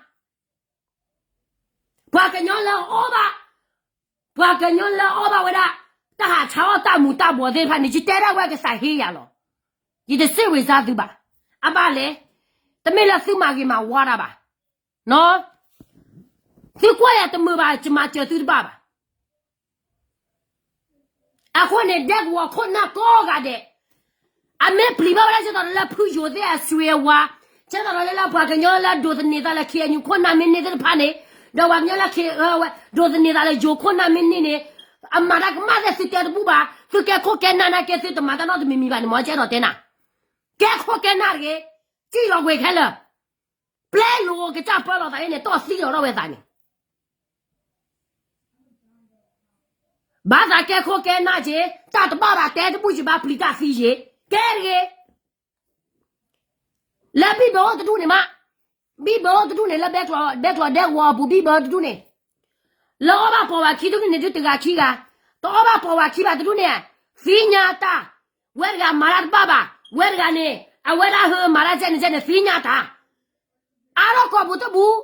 ပှၤကညီလၢအီၣ်ဘၣ်, ပှၤကညီလၢအီၣ်ဘၣ်ဝဲဒၣ် တၢ်ဟးဆါအီၣ်တၢ်မူၤတၢ်ဘှီးသ့ၣ်တဖၣ်န့ၣ် ယတဲဒၣ်ဝဲကစၢ်ဟ့ယၤလီၤ. ယတစ့ၢ်ဝံၤစါသုဘၣ်. အဘၣ်လဲၣ်, တမ့ၢ်လၢသုမၤဂ့ၤမၤဝါတၢ်ဘၣ်. သုကွၢ်ယၤတမုာ်ဘၣ် ယမၤစၢၤသုတဘၣ်ဘၣ်. အဃိန့ၣ် ဒဲကဝီၤခိၣ်နၢ်ကိးဂၤဒဲး အမ့ၢ်ပျံၤဘၣ်ဝဲဒၣ် ကဲသိးလၢဖုယိၤသ့ၣ်အစွ့အဝါ, ကဲသိးလၢလၢပှၤကညီလၢဒိးသန့ၤသးလၢ ခ့ၣ်အဲၣ်ယူၣ် ခိၣ်နၢ်မ့ၢ်န့ၢ်သ့ၣ်တဖၣ်န့ၣ်, ဒီးပှၤကညီလၢ ခ့ၣ်အဲၣ်ယူၣ် ဒိးသန့ၤသးလၢယိၤခိၣ်နၢ်မ့ၢ်န့ၢ်န့ၣ်, အမၤတၢ်ကမၣ်သ့ၣ်သုတဲတဘူၣ်ဘၣ်, သုကဲခိၣ်ကဲနၢ်နာ်က့ သုတမၤတၢ်နီတမံၤမံၤဘၣ်န့ၣ် မ်ကဲထီၣ်တဲနၤ, ကဲခိၣ်ကဲနၢ်တဂ့ၤ, စံၣ်လီၤကွံာ်ခဲလၢာ် ပျဲလိာ်ကစၢ်ပၢလီၤသးအံၤန့ၣ် တီၢ်သံလီၤထီၣ်ဝဲသးန့ၣ် ဘၣ်သးကဲခိၣ်ကဲနၢ်က့ၤ, တၢ်တဘၣ်ဘၣ်တဲတဘူၣ်က့ၤဘၣ် ပျံၤတၢ်သံယ့ၤ, ကဲတဂ့ၤ. လၢဘံၣ်ဘၢအိၣ်တဒူၣ်န့ၣ်မး, ဘံၣ်ဘၢအိၣ်တဒူၣ်န့ၣ် လၢဒဲကဝီၤဒဲကဝီၤအပူၤ ဘံၣ်ဘၢတဒူၣ်န့ၣ်, လၢအီၣ်ဘၣ်ပိာ်ဝဲခံတဒူၣ်န့ၣ် ဒုးတဂၤခံဂၤ, တအီၣ်ဘၣ်ပိာ်ဝဲခံဘၣ်တဒူၣ်န့ၣ်, သ့ၣ်ညါတၢ်, ဝဲတဂၤမၤတၢ်တဘၣ်ဘၣ်, ဝဲတဂၤန့ၣ် အဝဲဒၣ်ဟၢမၤတၢ်ကဲန့ၣ်ကဲန့ၣ် သ့ၣ်ညါတၢ်, အါထီၣ်ကိာ်ပူၤတပူၤ,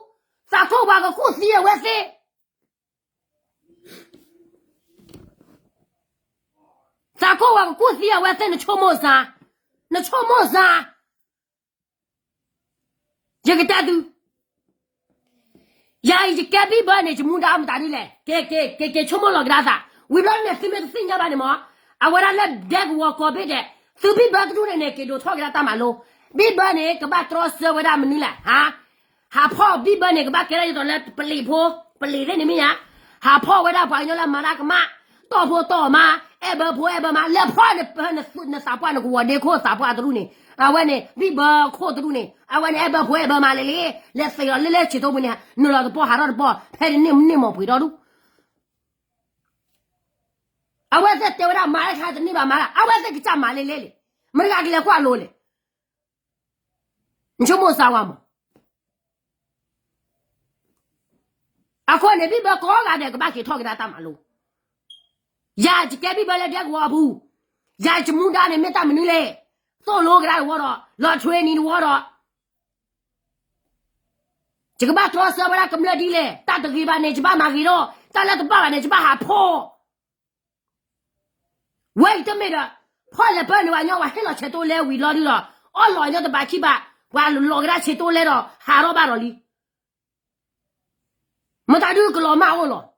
သးကိၢ်ဝါကကူၣ်သံအဝဲသ့ၣ် သးကိၢ်ဝဲကကူၣ်သံအဝဲသ့ၣ် နဆိကမိၣ်စ့ၢ်, နဆိကမိၣ်စ့ၢ်, ယကတဲသု, ယၤအံၤယကဲဘံၣ်ဘၢန့ၣ် ယမူဒါမတၤဒ်လဲၣ်, က့ၤက့ၤက့ၤဆိကမိၣ်လီၤကဒါသး, ဝံၤဘျီန့ၣ် သုမ့ၢ်တသ့ၣ်ညါဘၣ်န့ၣ်မး, အဝဲဒၣ်လၢဒဲကဝီၤကိးဘ့ၣ်ဒဲး, သုဘံၣ်ဘၢတဒူၣ်န့ၣ်န့ၣ် က့ၤဒိးထီၣ်က့ၤဒၣ်တၢ်မၤလိ, ဘံၣ်ဘၢန့ၣ် ကဘၣ်တြီဆၢဝဲဒၣ်မနုၤလဲၣ်, ဟါ ဟးဖီၣ်ဘံၣ်ဘၢန့ၣ် ကဘၣ်ကဲဒၣ်ဒ်သိးလၢပလံၤဖိ, ပလံၤသ့ၣ်န့ၣ်မ့ၢ်ဧါ, ဟးဖီၣ်ဝဲဒၣ်ပှၤကညီလၢမၤတၢ်ကမၣ်, တီၢ်ဖိတီၢ်မါ, အဲၣ်ဘၢဖိအဲၣ်ဘၢမါ လဲၤဖီၣ်နသးပှၢ် နကဝီၤဒ့ခိၣ်သးပှၢ်တရူၢ်န့ၣ် အဝဲန့ၣ် ဘံၣ်ဘၢခိၣ်တရူၢ်န့ၣ် အဝဲန့ၣ် အဲၣ်ဘၢဖိအဲၣ်ဘၢမါလံလံ, လဲၤသ့ၣ်လီၤလၢလၢဆံးသိပူၤန့ၣ် နုာ်လီၤတပီၢ်ဟးထီၣ်တပီၢ် ဖဲန့ၣ်န့ၣ်မ့ၢ်ပှ့ၤဒီဒူၣ် အဝဲသ့ၣ်တဲဝဲဒၣ်မၤတခါတန့ၢ်ဘၣ်မၤဒၣ် အဝဲသ့ၣ်ကစၢ်မၤလံလံလံ, မတၤတဂၤကလဲၤကွၢ်လိၤလဲၣ်. နဆိကမိၣ်စၢ်ဝဲမး, အဃိန့ၣ် ဘံၣ်ဘၢကိးဂၤဒဲးကဘၣ်က့ၤထီၣ်ကဒါတၢ်မၤလိ, ယၤယကဲဘံၣ်ဘၢလၢဒဲကဝီၤအပူၤ, ယၤယမူဒါန့ၣ်မ့ၢ်တၢ်မနုၤလဲၣ်, သိၣ်လိကဒါတဝီဒီး လီၤ training တဝီဒီး ယကဘၣ်တြီဆၢဝဲဒၣ်ကမျၢၢ်ဒ်လဲၣ်, တၢ်တဂ့ၤဘၣ်န့ၣ် ယဘၣ်မၤဂ့ၤဒီး တၢ်လၢတဘၣ်ဘၣ်န့ၣ် ယဘၣ်ဟးဖီၣ် ဝဲအံၤတမ့ၢ်ဒီး ဖီၣ်လဲၤပၢန့ၢ်ဝဲညီ ပှၤဟ့ၣ်လီၤဆဲးတိလဲဝံၤလီၤဒုဒီး အီၣ်လီၤညီတဘးခံဘး, ပှၤလီၤကဒါဆဲးတိလဲဒီး ဟးထီၣ်ဘၣ်ဒီးလံ. မတၤဒုကလီၤမၢ်အိၣ်လီၤ.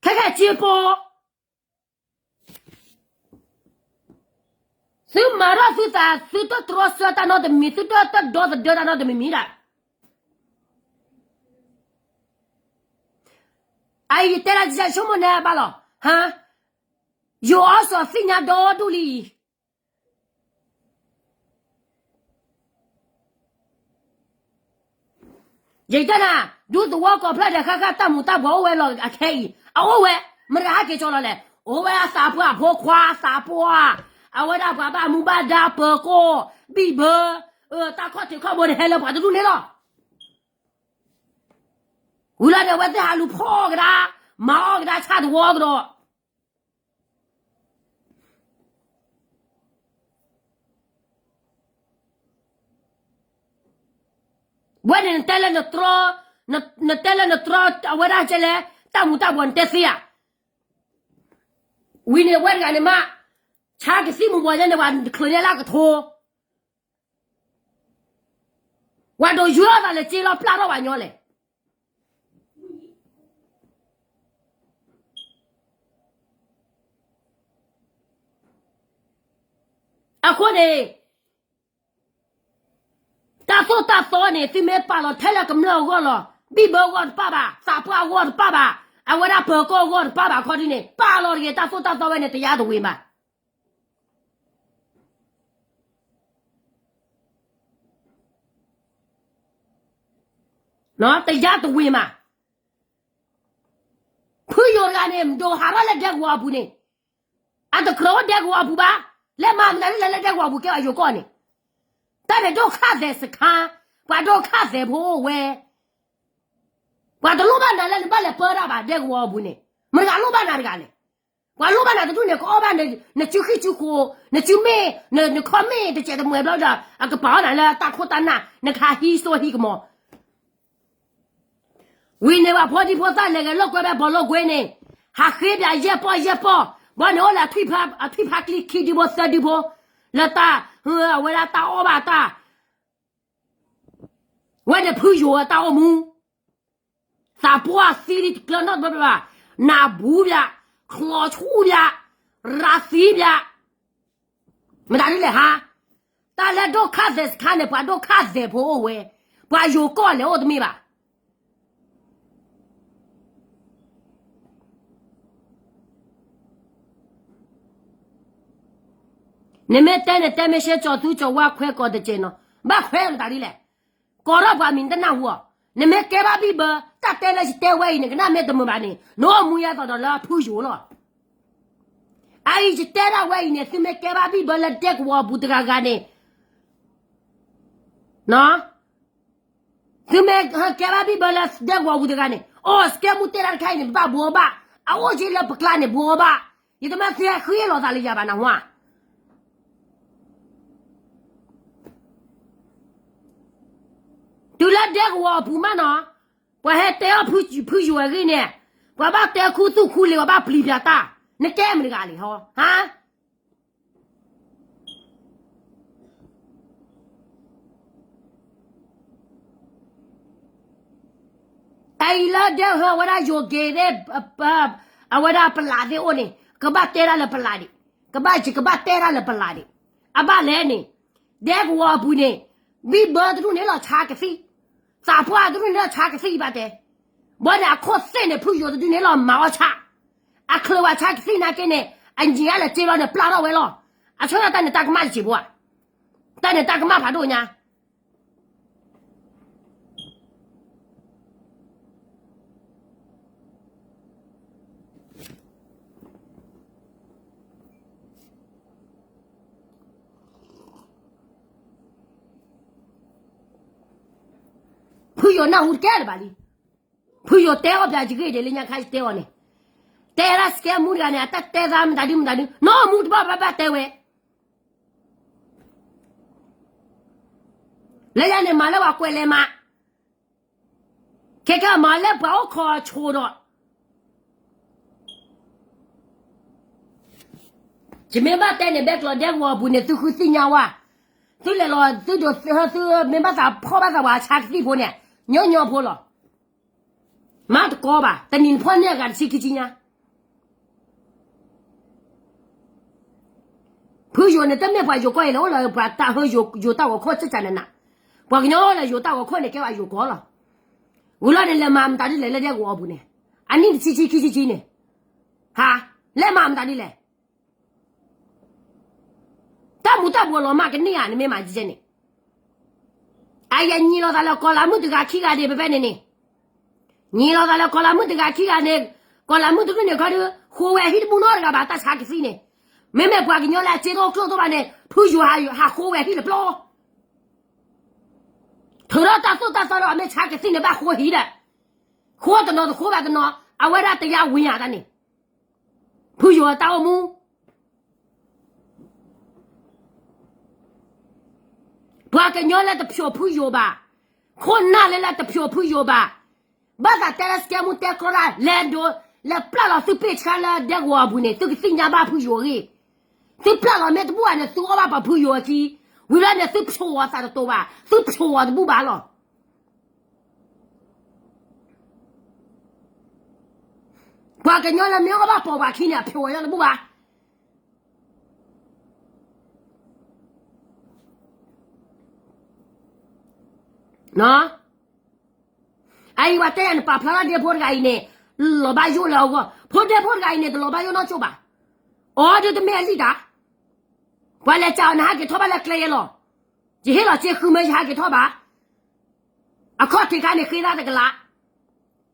ခဲခဲစ့ပိ သုမၤထီၣ်သုသး သုတတြီဆၢတၢ်နီတမံၤ သုတတဒီသဒၢတၢ်နီတမံၤမံၤဒၣ် အအံၤယတဲဒၣ်ယဆိကမိၣ်နဲဘၣ်လီၤ. ဟါ, ယိၤအီစီၤသ့ၣ်ညါဒီဒူၣ်လံအံၤ, ယတဲနၤ, ဒူသဝီကီၢ်ဖျၢၣ်ဒီးဃၣ်ဃၣ်တၢ်မူၤတၢ်ဘှီးအိၣ်ဝဲလီၤအခဲအံၤ, အအိၣ်ဝဲ, မတၤဟဲက့ၤကၠီလီၤလဲၣ်, အိၣ်ဝဲအသးပှၢ်ဖိခွါသးပှၢ်, အဝဲဒၣ်ပှၤဘၣ်မူဘၣ်ဒါပၢၤကိၢ်, ဘံၣ်ဘၢ, တၢ်ခီၣ်ထံးခီၣ်ဘိန့ၣ်ဟဲလၢပှၤတဒူၣ်န့ၣ်လီၤ. ဝံၤလီၤဒီးအဝဲသ့ၣ်ဟးလူၤဖီၣ်ကဒါ, မၤအီၣ်ကဒါဆၣ်သဝီကဒီး ဝဲန့ၣ်နတဲလၢနတြီ, နတဲလၢနတြီအဝဲဒၣ်ကဲလဲၣ်, တၢ်မူၤတၢ်ဘှီးနတဲသ့ဧါ. ဝံၤန့ၣ်ဝဲတဂၤန့ၣ်မး, ဆါကသံၣ်မူၤဘှီးညါန့ၣ် ပှၤချုးန့ၢ်လၢကထိ, ပှၤဒိးယွၤအသးလဲၤစ့လီၤပျၢ်ထီၣ်ပှၤညီလဲၣ်. အဃိန့ၣ် တၢ်သိၣ်တၢ်သီန့ၣ် သုမ့ၢ်ပာ်လီၤထဲလၢကမျၢၢ်အဂီၢ်လီၤ. ဘံၣ်ဘၢအဂီၢ်တပၣ်ဘၣ်, သးပှၢ်အဂီၢ်တပၣ်ဘၣ်, အဝဲဒၣ်ပၢၤကီၢ်အဂီၢ်တပၣ်ဘၣ်ခီဒ်န့ၣ် ပာ်လီၤတဂ့ၤ တၢ်သိၣ်တၢ်သီဝဲန့ၣ် တယါတဝ့ၤဘၣ်. တယါတဝ့ၤမး. ဖုယိၤတဂၤန့ၣ် ဒိးဟးထီၣ်လၢဒဲကဝီၤအပူၤန့ၣ်, အတကြၢးအိၣ်ဒဲကဝီၤအပူၤဘၣ်, လဲၤမၤမနုၤလဲၣ်လၢဒဲကဝီၤအပူၤကဲဘၣ်ယိၤကီၢ်န့ၣ်, တၢ်န့ၣ်ဒိၣ်ခၣ်သဲးစခါ, ပှၤဒိၣ်ခၣ်သဲးဖိအိၣ်ဝဲ, ပှၤတလိၣ်ဘၣ်နၤလၢနဘၣ်လဲၤပၢတၢ်ဘၣ်ဒဲကဝီၤအပူၤန့ၣ်, မတၤတဂၤလိၣ်ဘၣ်နၤတဂၤလဲၣ်. ပှၤလိၣ်ဘၣ်နၤတဒူၣ်န့ၣ် ကအီၣ်ဘၣ်နစုဃံၣ်စုဃိ, နစုမ့ၣ်, နခီၣ်မ့ၣ်တစဲးတမှဲၤဘျီဒီး အကပာ်အီၣ်နၤလၢတၢ်ခိၣ်တၢ်နၢ်, နကဟးဟံးစိဟံးကမီၤ ဝံၤန့ၣ် ပှၤဖိဒံဖိသၣ်လဲၤဂဲၤလိာ်ကွဲဖဲဘီလိာ်ကွဲန့ၣ်, ဟးဃ့ပၠးယဲၢ်ပီၢ်ယဲၢ်ပီၢ်, ဘီန့ၣ်အိၣ်လၢအထွံၣ်ဖါကျံခံဒုဖိသၢဒုဖိ, လၢတၢ်, အဝဲဒၣ်တၢ်အီၣ်ဘၣ်တၢ်, ဝဲန့ၣ်ဖုယိၤဝဲတၢ်အိၣ်မူ, သးပှၢ်သံလံတကျၢၤနီတဘျီဘၣ်, နၢ်ဘူးပၠး, ချီဆူၣ်ပၠး, ရၤသံပၠး မတၤဒ်လဲၣ်ဟါ, တၢ်လၢဒိၣ်ခၣ်သဲးစခါန့ၣ် ပှၤဒိၣ်ခၣ်သဲးဖိအိၣ်ဝဲ, ပှၤယိၤကီၢ်လဲၤအိၣ်တမ့ၢ်ဘၣ်. နမ့ၢ်တဲန့ၣ် တဲမ့ၢ်ရှဲ ကၠီၤသူကၠီၤဝါခွဲးကီးတကဲးနီၤ, ဘၣ်ခွဲးမတၤဒ်လဲၣ်, ကိးထီၣ်ပှၤမံၤတနၢ်ဟူအီၤ, နမ့ၢ်ကဲဘၣ်ဘံၣ်ဘၢ, တၢ်တဲလၢယတဲဝဲအံၤန့ၣ် ကနၣ်မ့ၢ်တမုာ်ဘၣ်န့ၣ် နအိၣ်မူယဲသိးဒီးလၢဖုယိၤလီၤ. အအံၤယတဲဒၣ်ဝဲအံၤန့ၣ် သုမ့ၢ်ကဲဘၣ်ဘံၣ်ဘၢလၢဒဲကဝီၤအပူၤတဂၤဂၤန့ၣ်, သုမ့ၢ်ကဲဘၣ်ဘံၣ်ဘၢလၢဒဲကဝီၤအပူၤတဂၤန့ၣ်, အိၣ်စကဲမူတဲဒၣ်တခါအံၤန့ၣ် ပဘၣ်ဘှီဘၣ်, အအိၣ်က့လၢပကျါန့ၣ် ဘှီဘၣ်, ယတမ့ၢ်သ့ဃ့လိာ်သးလၢယၤဘၣ်နၢ်ဟူဧါ. တုၤလၢဒဲကဝီၤအပူၤမးနီၤ, ပှၤဟဲတဲအီၣ်ဖုယိၤအဂ့ၢ်န့ၣ်, ပှၤဘၣ်တဲခူသူၣ်ခူလံၤ ပှၤဘၣ်ပျံၤပၠးတၢ်, နကဲမတၤတဂၤလဲၣ်ဟီ, ဟါ အအံၤလၢဒဲဟၢဝဲဒၣ်ယိၤက့ၤသ့ၣ်, အဝဲဒၣ်ပလးသ့ၣ်အိၣ်န့ၣ် ကဘၣ်တဲတၢ်လၢပလးဒံး, ကဘၣ်ကဘၣ်တဲတၢ်လၢပလးဒံး, အဘၣ်လဲၣ်န့ၣ်, ဒဲကဝီၤအပူၤန့ၣ်, ဘံၣ်ဘၢတဒူၣ်န့ၣ်လီၤဆါကသံၣ်, သးပှၢ်တဒူၣ်န့ၣ်လီၤဆါကသံၣ်ဘၣ်တဲ, ဘီန့ၣ်အခိၣ်သ့ၣ်န့ၣ် ဖုယိၤတဒူၣ်န့ၣ်လီၤမၤအီၣ်ဆၣ်, အချၢးဝဲဆါကသံၣ်နာ်က့န့ၣ် အညံၤအါလဲၣ်စ့ဘျီန့ၣ် ပျၢ်ထီၣ်ဝဲလီၤ. အဆၢကတီၢ်တၢ်န့ၣ်တၢ်ကမၣ်တစဲးဖိဧါ, တၢ်န့ၣ်တၢ်ကမၣ်ဖးဒိၣ်ညါ ဖုယိၤနၢ်ဟူတကဲလၢၤဘၣ်လံ. ဖုယိၤတဲအီၣ်ပျးယဂ့ၢ်ဒ်လၢညါခါယတဲအီၤန့ၣ်, တဲဒၣ်စကဲမူတဂၤန့ၣ် အတၢ်တဲသးမတၤဒုမတၤဒု နီၢ်မူတဘၣ်ဘၣ်ဘၣ်တဲဝဲ လၢယၤန့ၣ်မၤလၢပှၤကွဲးလဲၤမး, ခဲကမၤလၢပှၤအိၣ်ခိးဆိးဒီး ယမ့ၢ်ဘၣ်တဲန့ၣ် ဘဲကျိးဒဲကဝီၤအပူၤန့ၣ် သုဃုသ့ၣ်ညါဝဲ, သုလဲၤလီၤ သုဒိး သုမ့ၢ်ဘၣ်သးဖီၣ်ဘၣ်သးပှၤဆါကသံၣ်ဖိန့ၣ် ညီညီဖိလီၤ. မၤတကီဘၣ် တနံၤနဖီၣ်န့ၢ်အဂၤတဆံခံဆံညါ ဖုယိၤန့ၣ် တမ့ၢ်ပှၤယိၤကီၢ်အံၤလၢအိၣ်လၢပှၤတၢ်ဟၢယိၤတၢ်ဂီၤခိၣ်စ့ၢ်ကီးနၤနၤ, ပှၤကညီအိၣ်လၢယိၤတၢ်ဂီၤခိၣ်န့ၣ် ကဲဝဲယိၤကီၢ်လီၤ. ဝံၤလီၤန့ၣ် လဲၤမၤမတၤဒ်လဲၣ်လၢဒဲကဝီၤအပူၤန့ၣ်, အနံၣ်တဆံဆံခံဆံဆံန့ၣ်, ဟါ, လဲၤမၤမတၤဒ်လဲၣ် တၢ်မူၤတၢ်ဘှီးလီၤမၢ်ကန့ၢ်ဧါ နမ့ၢ်မၤကဲန့ၣ်, အယဲၢ်ညံၤလီၤသးလၢကီၤလၤမုၣ်တဂၤခံဂၤန့ၣ် ဖဲဖဲန့ၣ်န့ၣ်, ညံၤလီၤသးလၢကီၤလၤမုၣ်တဂၤခံဂၤန့ၣ်, ကီၤလၤမုၣ်တဂၤန့ၣ်ခီဒီး ဃိဝဲဟံၣ်တဘူၣ်နီတဂၤဘၣ်တၢ်ဆါကသံၣ်န့ၣ်, မ့မ့ၢ်ပှၤကညီလၢအစ့တအိၣ်ကျိၣ်တအိၣ်ဘၣ်န့ၣ် ဖုယိၤဟးဃိဝဲဟံၣ်တပျီ ထုးထီၣ်တၢ်သိၣ်တၢ်သီဒီးအမ့ၢ်ဆါကသံၣ်န့ၣ် ဘၣ်ဃိဟံၣ်ဒီး, ဃိတနီၤတဃိဘၣ်တနီၤ, အဝဲဒၣ်တယါဝံၤဧါတၢ်န့ၣ်, ဖုယိၤအတၢ်အိၣ်မူ ပှၤကညီလၢတဖျိးဖုယိၤဘၣ်, ခိၣ်နၢ်လၢလၢတဖျိးဖုယိၤဘၣ်, ဘၣ်သးတဲလၢစကဲမူတဲကျီဒၣ် လဲၤဒိး လဲၤပျၢ်လီၤသုပ့ၢ်ဆှါလၢဒဲကဝီၤအပူၤန့ၣ် သုကသ့ၣ်ညါဘၣ်ဖုယိၤအဂ့ၢ်, သုပျၢ်လီၤမ့ၢ်တဘူၣ်ဘၣ်န့ၣ် သုအီၣ်ဘၣ်ပှၤဖုယိၤအခံ, ဝံၤလီၤန့ၣ် သုဖျိးအီၤသးတတိၤဘၣ်, သုဖျိးအီၤတဘူၣ်ဘၣ်လီၤ. ပှၤကညီလၢမ့ၢ်အီၣ်ဘၣ်ပိာ်ပှၤခံန့ၣ် အဖျိးအီၤတဘူၣ်ဘၣ်. အအံၤပှၤတဲယၤန့ၣ် ပာ်ဖျါထီၣ်ဒ့ဖိတဂၤအံၤန့ၣ် လီၤဘၣ်ယိၣ်လၢအဂီၢ်, ဖိဒ့ဖိတဂၤအံၤန့ၣ် တလီၤဘၣ်ယိၣ်နီၢ်ကၠိဘၣ်. အီၤဒုးတမ့ၢ်အလံၣ်တၢ်, ပှၤလဲၤစံးအီၤ နဟးက့ၤထီၣ်ဘၣ်လၢကျဲယဲလီၤ. ယဟ့ၣ်လီၤစ့ဃုမၢ ယဟးက့ၤထီၣ်ဘၣ်. အခီၣ်ထံးခါန့ၣ် ဃ့သးတကလး,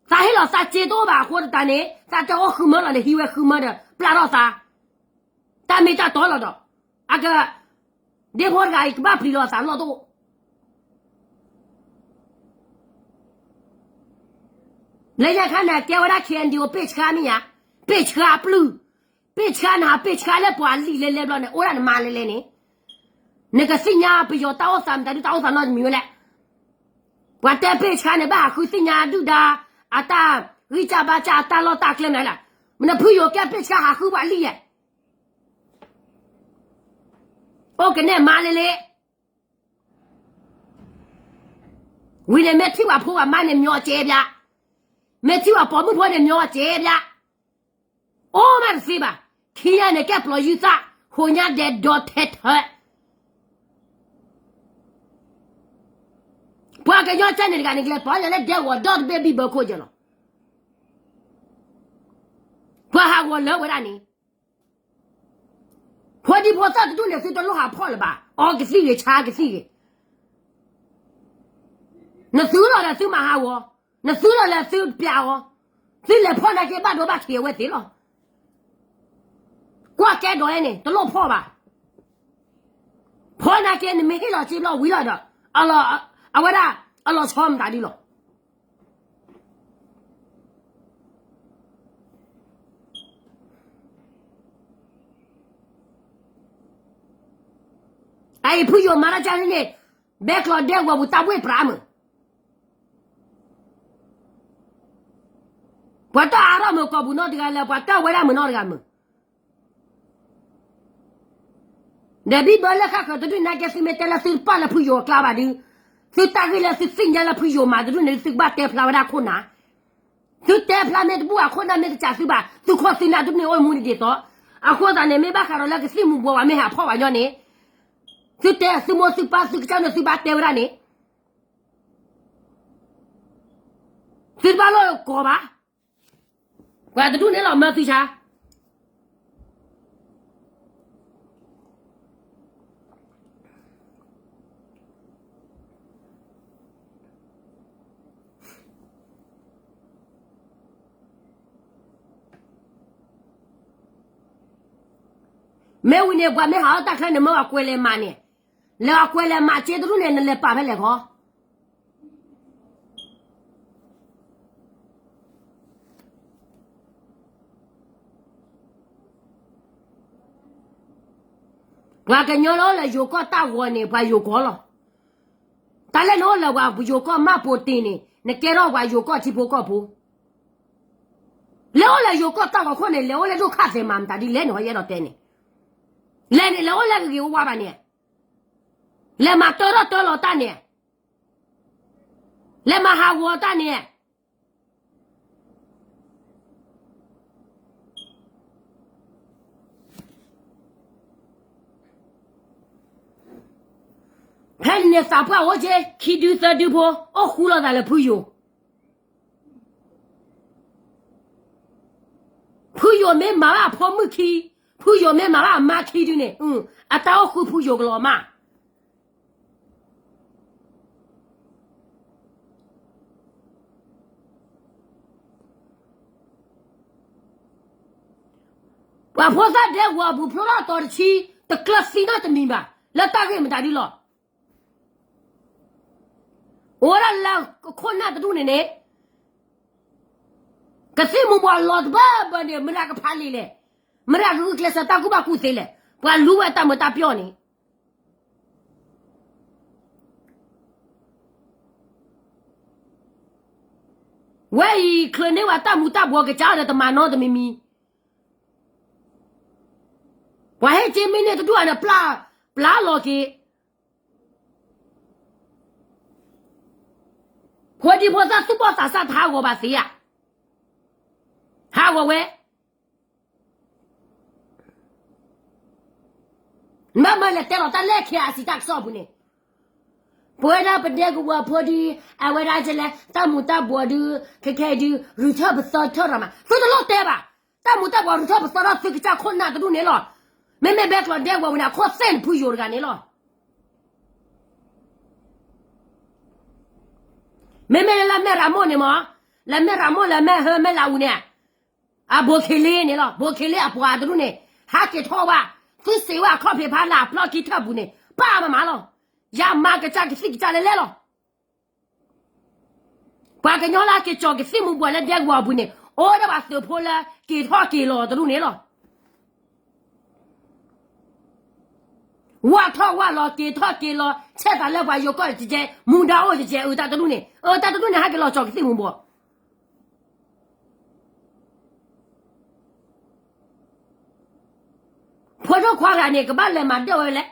သးဟ့ၣ်လီၤသးစ့တအိၣ်ဘၣ်အဃိသတးန့ၣ် သးတဲအိၣ်ဃုမၢလီၤန့ၣ် ဟံးဝဲဃုမၢဒီး ပျၢ်ထီၣ်သး တၢ်မ့ၢ်တၢ်တီလီၤဒီး အက ဒ့ဖိတဂၤအံၤ ကဘၣ်ပျံၤလီၤသးလီၢ်တအိၣ်. လၢညါခါန့ၣ် ကဲဝဲဒၣ် ခ့ၣ်အဲၣ်ယူၣ်အူ ပ့ၢ်ဆှါမ့ၢ်ဧါ, ပ့ၢ်ဆှါအပျုၢ်, ပ့ၢ်ဆှါနဟးပ့ၢ်ဆှါလၢပှၤလံာ်လဲၤလဲၤဘျီန့ၣ် အိၣ်ဒၣ်နမါလဲၤလဲၤန့ၣ်, နကသ့ၣ်ညါပယီၤတၢ်အိၣ်သးမတၤဒုတၢ်အိၣ်သးနီတမံၤဝဲလဲၣ်. ပှၤတဲပ့ၢ်ဆှါန့ၣ် ဘၣ်ဟးဃုသ့ၣ်ညါဒုၣ်ဒါ အတၢ်ဂံၢ်စၢ်ဘါစၢ်အတၢ်လီၢ်တၢ်ကျဲမနုၤလဲၣ်. မနုၤဖုယိၤကဲပ့ၢ်ဆှါဟးဃုပှၤလံာ်ယဲၢ် အိၣ်ကနဲၣ်မါလဲၤလဲၤ. ဝံၤန့ၣ်မ့ၢ်ထံၣ်ပှၤဖိပှၤမါန့ၣ် မျီစဲးပျၢ်, မ့ၢ်ထံၣ်ပှၤပိာ်မုၣ်ဖိန့ၣ် မျီစဲးပျၢ်, အိၣ်မးတသ့ဘၣ်. ခံညါန့ၣ် ကဲပျီၤယုၢ်သၣ်, ဟိညါဒဲးဒီးထဲထၢ ပှၤကညီကဲန့ၣ်တဂၤန့ၣ် ကလဲၤပျီညါလၢဒဲကဝီၤဒီတဘ့ၣ်ဘံၣ်ဘၢခိၣ်ယဲၢ်လီၤ. ပှၤဟးဂီၤလၢဝဲဒၣ်န့ၣ် ဖိဒံဖိသၣ်တဒူၣ်န့ၣ် သုတလိၣ်ဟးဖီၣ်လၢၤဘၣ်, အီကသံၣ်ဂ့ၤ ဆါကသံၣ်ဂ့ၤ, နသုလီၤဒီးသုမၤဟးဂီၤ, နသုလီၤလၢသုပျၢ်အီၤ, သုလဲၤဖီၣ်နာ်က့ဘၣ်ဒိဘၣ်ထံးအဝဲသ့ၣ်လီၤ. ကွၢ်ကဲဒီးန့ၣ် တလိၣ်ဖီၣ်ဘၣ်. ဖီၣ်နာ်က့ နမ့ၢ်ဟ့ၣ်လီၤစ့ဘျီဝံၤလီၤဒီး အဝဲဒၣ် အလီၤဆီမတၤဒုလီၤ. အအံၤဖုယိၤမၤတၢ်ကန့ၣ် ဘဲကျိးဒဲကဝီၤပူၤတၢ်ဘှ့ၣ်ပြးမုာ်, ပှၤတအါထီၣ်မုာ်ကိာ်ပူၤနီတဂၤလၢ ပှၤတၢ်ဝဲဒၣ်မုာ်နီတဂၤမုာ် ဒီးဘံၣ်ဘၢလၢဃၣ်ဃၢၤတဒူၣ်နာ်က့ သုမ့ၢ်တဲလၢသုတပာ်လၢဖုယိၤအကျါဘၣ်ဒီး, သုတၢ်ဂ့ၢ်လၢသုသ့ၣ်ညါလၢဖုယိၤမးတဒူၣ်န့ၣ် သုကဘၣ်တဲဖျါဝဲဒၣ်ခိၣ်နၢ်, သုတဲဖျါမ့ၢ်တဘူၣ်အခိၣ်နၢ်မ့ၢ်တကးသုဘၣ် သုခိၣ်သုနၢ်တဒူၣ်န့ၣ်အိၣ်မူန့ၣ်ဒ်သိး, အဃိသတးန့ၣ် မ့ၢ်ဘၣ်ဃးဒီးလၢကသံၣ်မူၤဘှီးဝဲမ့ၢ်ဟးဖီၣ်ဝဲညီန့ၣ်, သုတဲသုမိၢ်သုပၢ်သုကစၢ်န့ၣ်သုဘၣ်တဲဝဲဒၣ်န့ၣ် သုတဘၣ်လိၣ်ကိးဘၣ်. ပှၤတဒူၣ်န့ၣ်လီၤမၢသုဆါ မ့ၢ်ဝံၤန့ၣ် ပှၤမ့ၢ်ဟးအီၣ်တၢ်ချၢန့ၣ် မ့ၢ်အကွဲးလဲၤမးန့ၣ်, လဲၤအကွဲးလဲၤမးစ့တရူၢ်န့ၣ် နလဲၤပာ်ဖဲလဲၣ်ခီ ပှၤကညီလၢအိၣ်လၢယိၤကီၢ်တၢ်ဂီၤန့ၣ် ပှၤယိၤကီၢ်လီၤ. တၢ်လၢနအိၣ်လၢပှၤယိၤကီၢ်မၢ်ပိာ်တ့ၢ်န့ၣ် နကဲထီၣ်ပှၤယိၤကီၢ်ထံဖိကီၢ်ဖိ, လဲၤအိၣ်လၢယိၤကီၢ်တၢ်ဂီၤခိၣ်န့ၣ် လဲၤအိၣ်လၢဒိၣ်ခၣ်သဲးမးမတၤဒ်လဲၣ်န့ၣ် ဟီယအဲၣ်ဒိးတဲန့ၣ်, လဲၤန့ၣ် လဲၤအိၣ်လၢဂ့ၤဂ့ၤဝါဝါဘၣ်န့ၣ်, လဲၤမၤတၢထီၣ်တၢလီၤတၢ်န့ၣ်, လဲၤမၤဟးဂီၤတၢ်န့ၣ် ဖဲန့ၣ်န့ၣ်သးပှၢ်အိၣ်က့ ခံဒုသၢဒုဖိ အိၣ်ဃူလိာ်သးလၢဖုယိၤ, ဖုယိၤမ့ၢ်မၤဘၣ်အဖိမုၣ်ခံ, ဖုယိၤမ့ၢ်မၤဘၣ်အမါခံဒုန့ၣ် အတၢ်အိၣ်ဃူဖုယိၤကလီၤမး. ပှၤဖိသၣ်ဒဲကဝီၤအပူၤဖျိထီၣ်အတီၤတဆံ, တကျၢၤသံနီတမံၤဘၣ်, လၢတၢ်ဂ့ၢ်မတၤဒ်လီၤ. အိၣ်ဝဲဒၣ်လၢခိၣ်နၢ်တဒူၣ်န့ၣ်န့ၣ်, ကသံၣ်မူၤဘှီးလီၤတဘၢဘၢန့ၣ် မတၤကဖးလံာ်လဲၣ်, မတၤကဂုာ်ကျဲးစၢးတၢ်ကူၣ်ဘၣ်ကူၣ်သ့လဲၣ်, ပှၤလူဝဲတၢ်မုာ်တၢ်ပျီၢ်န့ၣ် ဝဲအံၤ ချုးန့ၢ်ဝဲတၢ်မူၤတၢ်ဘှီးကစၢ်ဒီးတမၤနီတမံၤမံၤ, ပှၤဟ့ၣ်က့မ့ၢ်န့ၣ်တဒူၣ်အန့ၣ် ပျၢ်လီၤက့ၤ, ဖိဒံဖိသၣ်သူၣ်ဘီၣ်သးစၢ်တဟးဂီၤဘၣ်သ့ဧါ, ဟးဂီၤဝဲ မ့ၢ်မ့ၢ်လဲၤတဲလီၤတၢ်လၢ KIC တၢ်ကစီၣ်ပူၤန့ၣ်, ပဝဲဒၣ်ပဒဲကဝီၤဖိဒု, အဝဲဒၣ်ကလဲၤ တၢ်မူၤတၢ်ဘှီးဒု, ခဲခဲအံၤဒု, ရုၢ်ထၢၣ်ပသီထၢၣ်ရၤမး, သုတလိၣ်တဲဘၣ်, တၢ်မူၤတၢ်ဘှီးရုၢ်ထၢၣ်ပသီထၢၣ်သုကစၢ်ခိၣ်နၢ်တဒူၣ်န့ၣ်လီၤ. မ့မ့ၢ်ဘဲကျိးဒဲကဝီၤပူၤန့ၣ် အခိၣ်သ့ၣ်န့ၣ်ဖုယိၤတဂၤန့ၣ်လီၤ. မ့မ့ၢ်လၢလၢမဲၢ်ရမိၢ်န့ၣ်မး, လၢမဲၢ်ရမိၢ်လၢမဲၢ်ဟၢမဲၢ်လးအူန့ၣ်, အဘိးခ့လ့န့ၣ်လီၤ, ဘိးခ့လ့အပှၤတဒူၣ်န့ၣ်, ဟးက့ၤထီၣ်ဝဲ, သုစံးဝဲအခီၣ်ဖံးဖးလၢအပျီခံထၢၣ်ပူၤန့ၣ် ပာ်မးမးလီၤ. ယမၤကစၢ်ကသံၣ်ကစၢ်လဲၣ်လဲၣ်လီၤ. ပှၤကညီလၢအက့ၤကၠီၤကသံၣ်မူၤဘှီးလၢဒဲကဝီၤအပူၤန့ၣ် အိၣ်ဒီးပှၤသုးဖိလၢက့ၤထီၣ်က့ၤလီၤတဒူၣ်န့ၣ်လီၤ. ဝၢ်ထီၣ်ဝၢ်လီၤ က့ၤထီၣ်က့ၤလီၤ ဆဲးသးလၢပှၤယိၤကီၢ်တကဲ, မူဒါအိၣ်တကဲ, အတၢ်တဒူၣ်န့ၣ် ဟဲက့ၤလီၤကၠီၤကသံၣ်မူၤဘှီး ဖိဒိၣ်ခွါတဂၤန့ၣ် ကဘၣ်လဲၤမၤဒၢၣ်ဝဲလဲၣ်.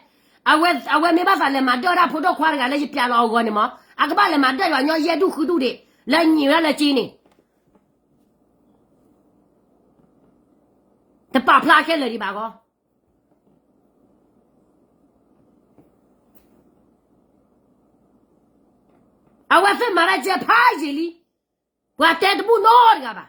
အဝဲမ့ၢ်ဘၣ်သးလဲၤမၤဒၢၣ်ဝဲဒၣ်ဖိဒိၣ်ခွါတဂၤလၢယပျးလီၤအဂီၢ်န့ၣ်မး, အကဘၣ်လဲၤမၤဒၢၣ်ယွၤညီယဲၢ်ဒူၣ်ဃုဒူၣ်ဒံး လၢညံးဝဲဒၣ်လၢက့န့ၣ် တပာ်ဖျါခဲလၢာ်ဒံးဘၣ်ဂီၢ်. အဝဲသ့ၣ်မၤတၢ်ကဲဖးယံာ်လံ, ပှၤတဲတဘူၣ်နီတဂၤဘၣ်.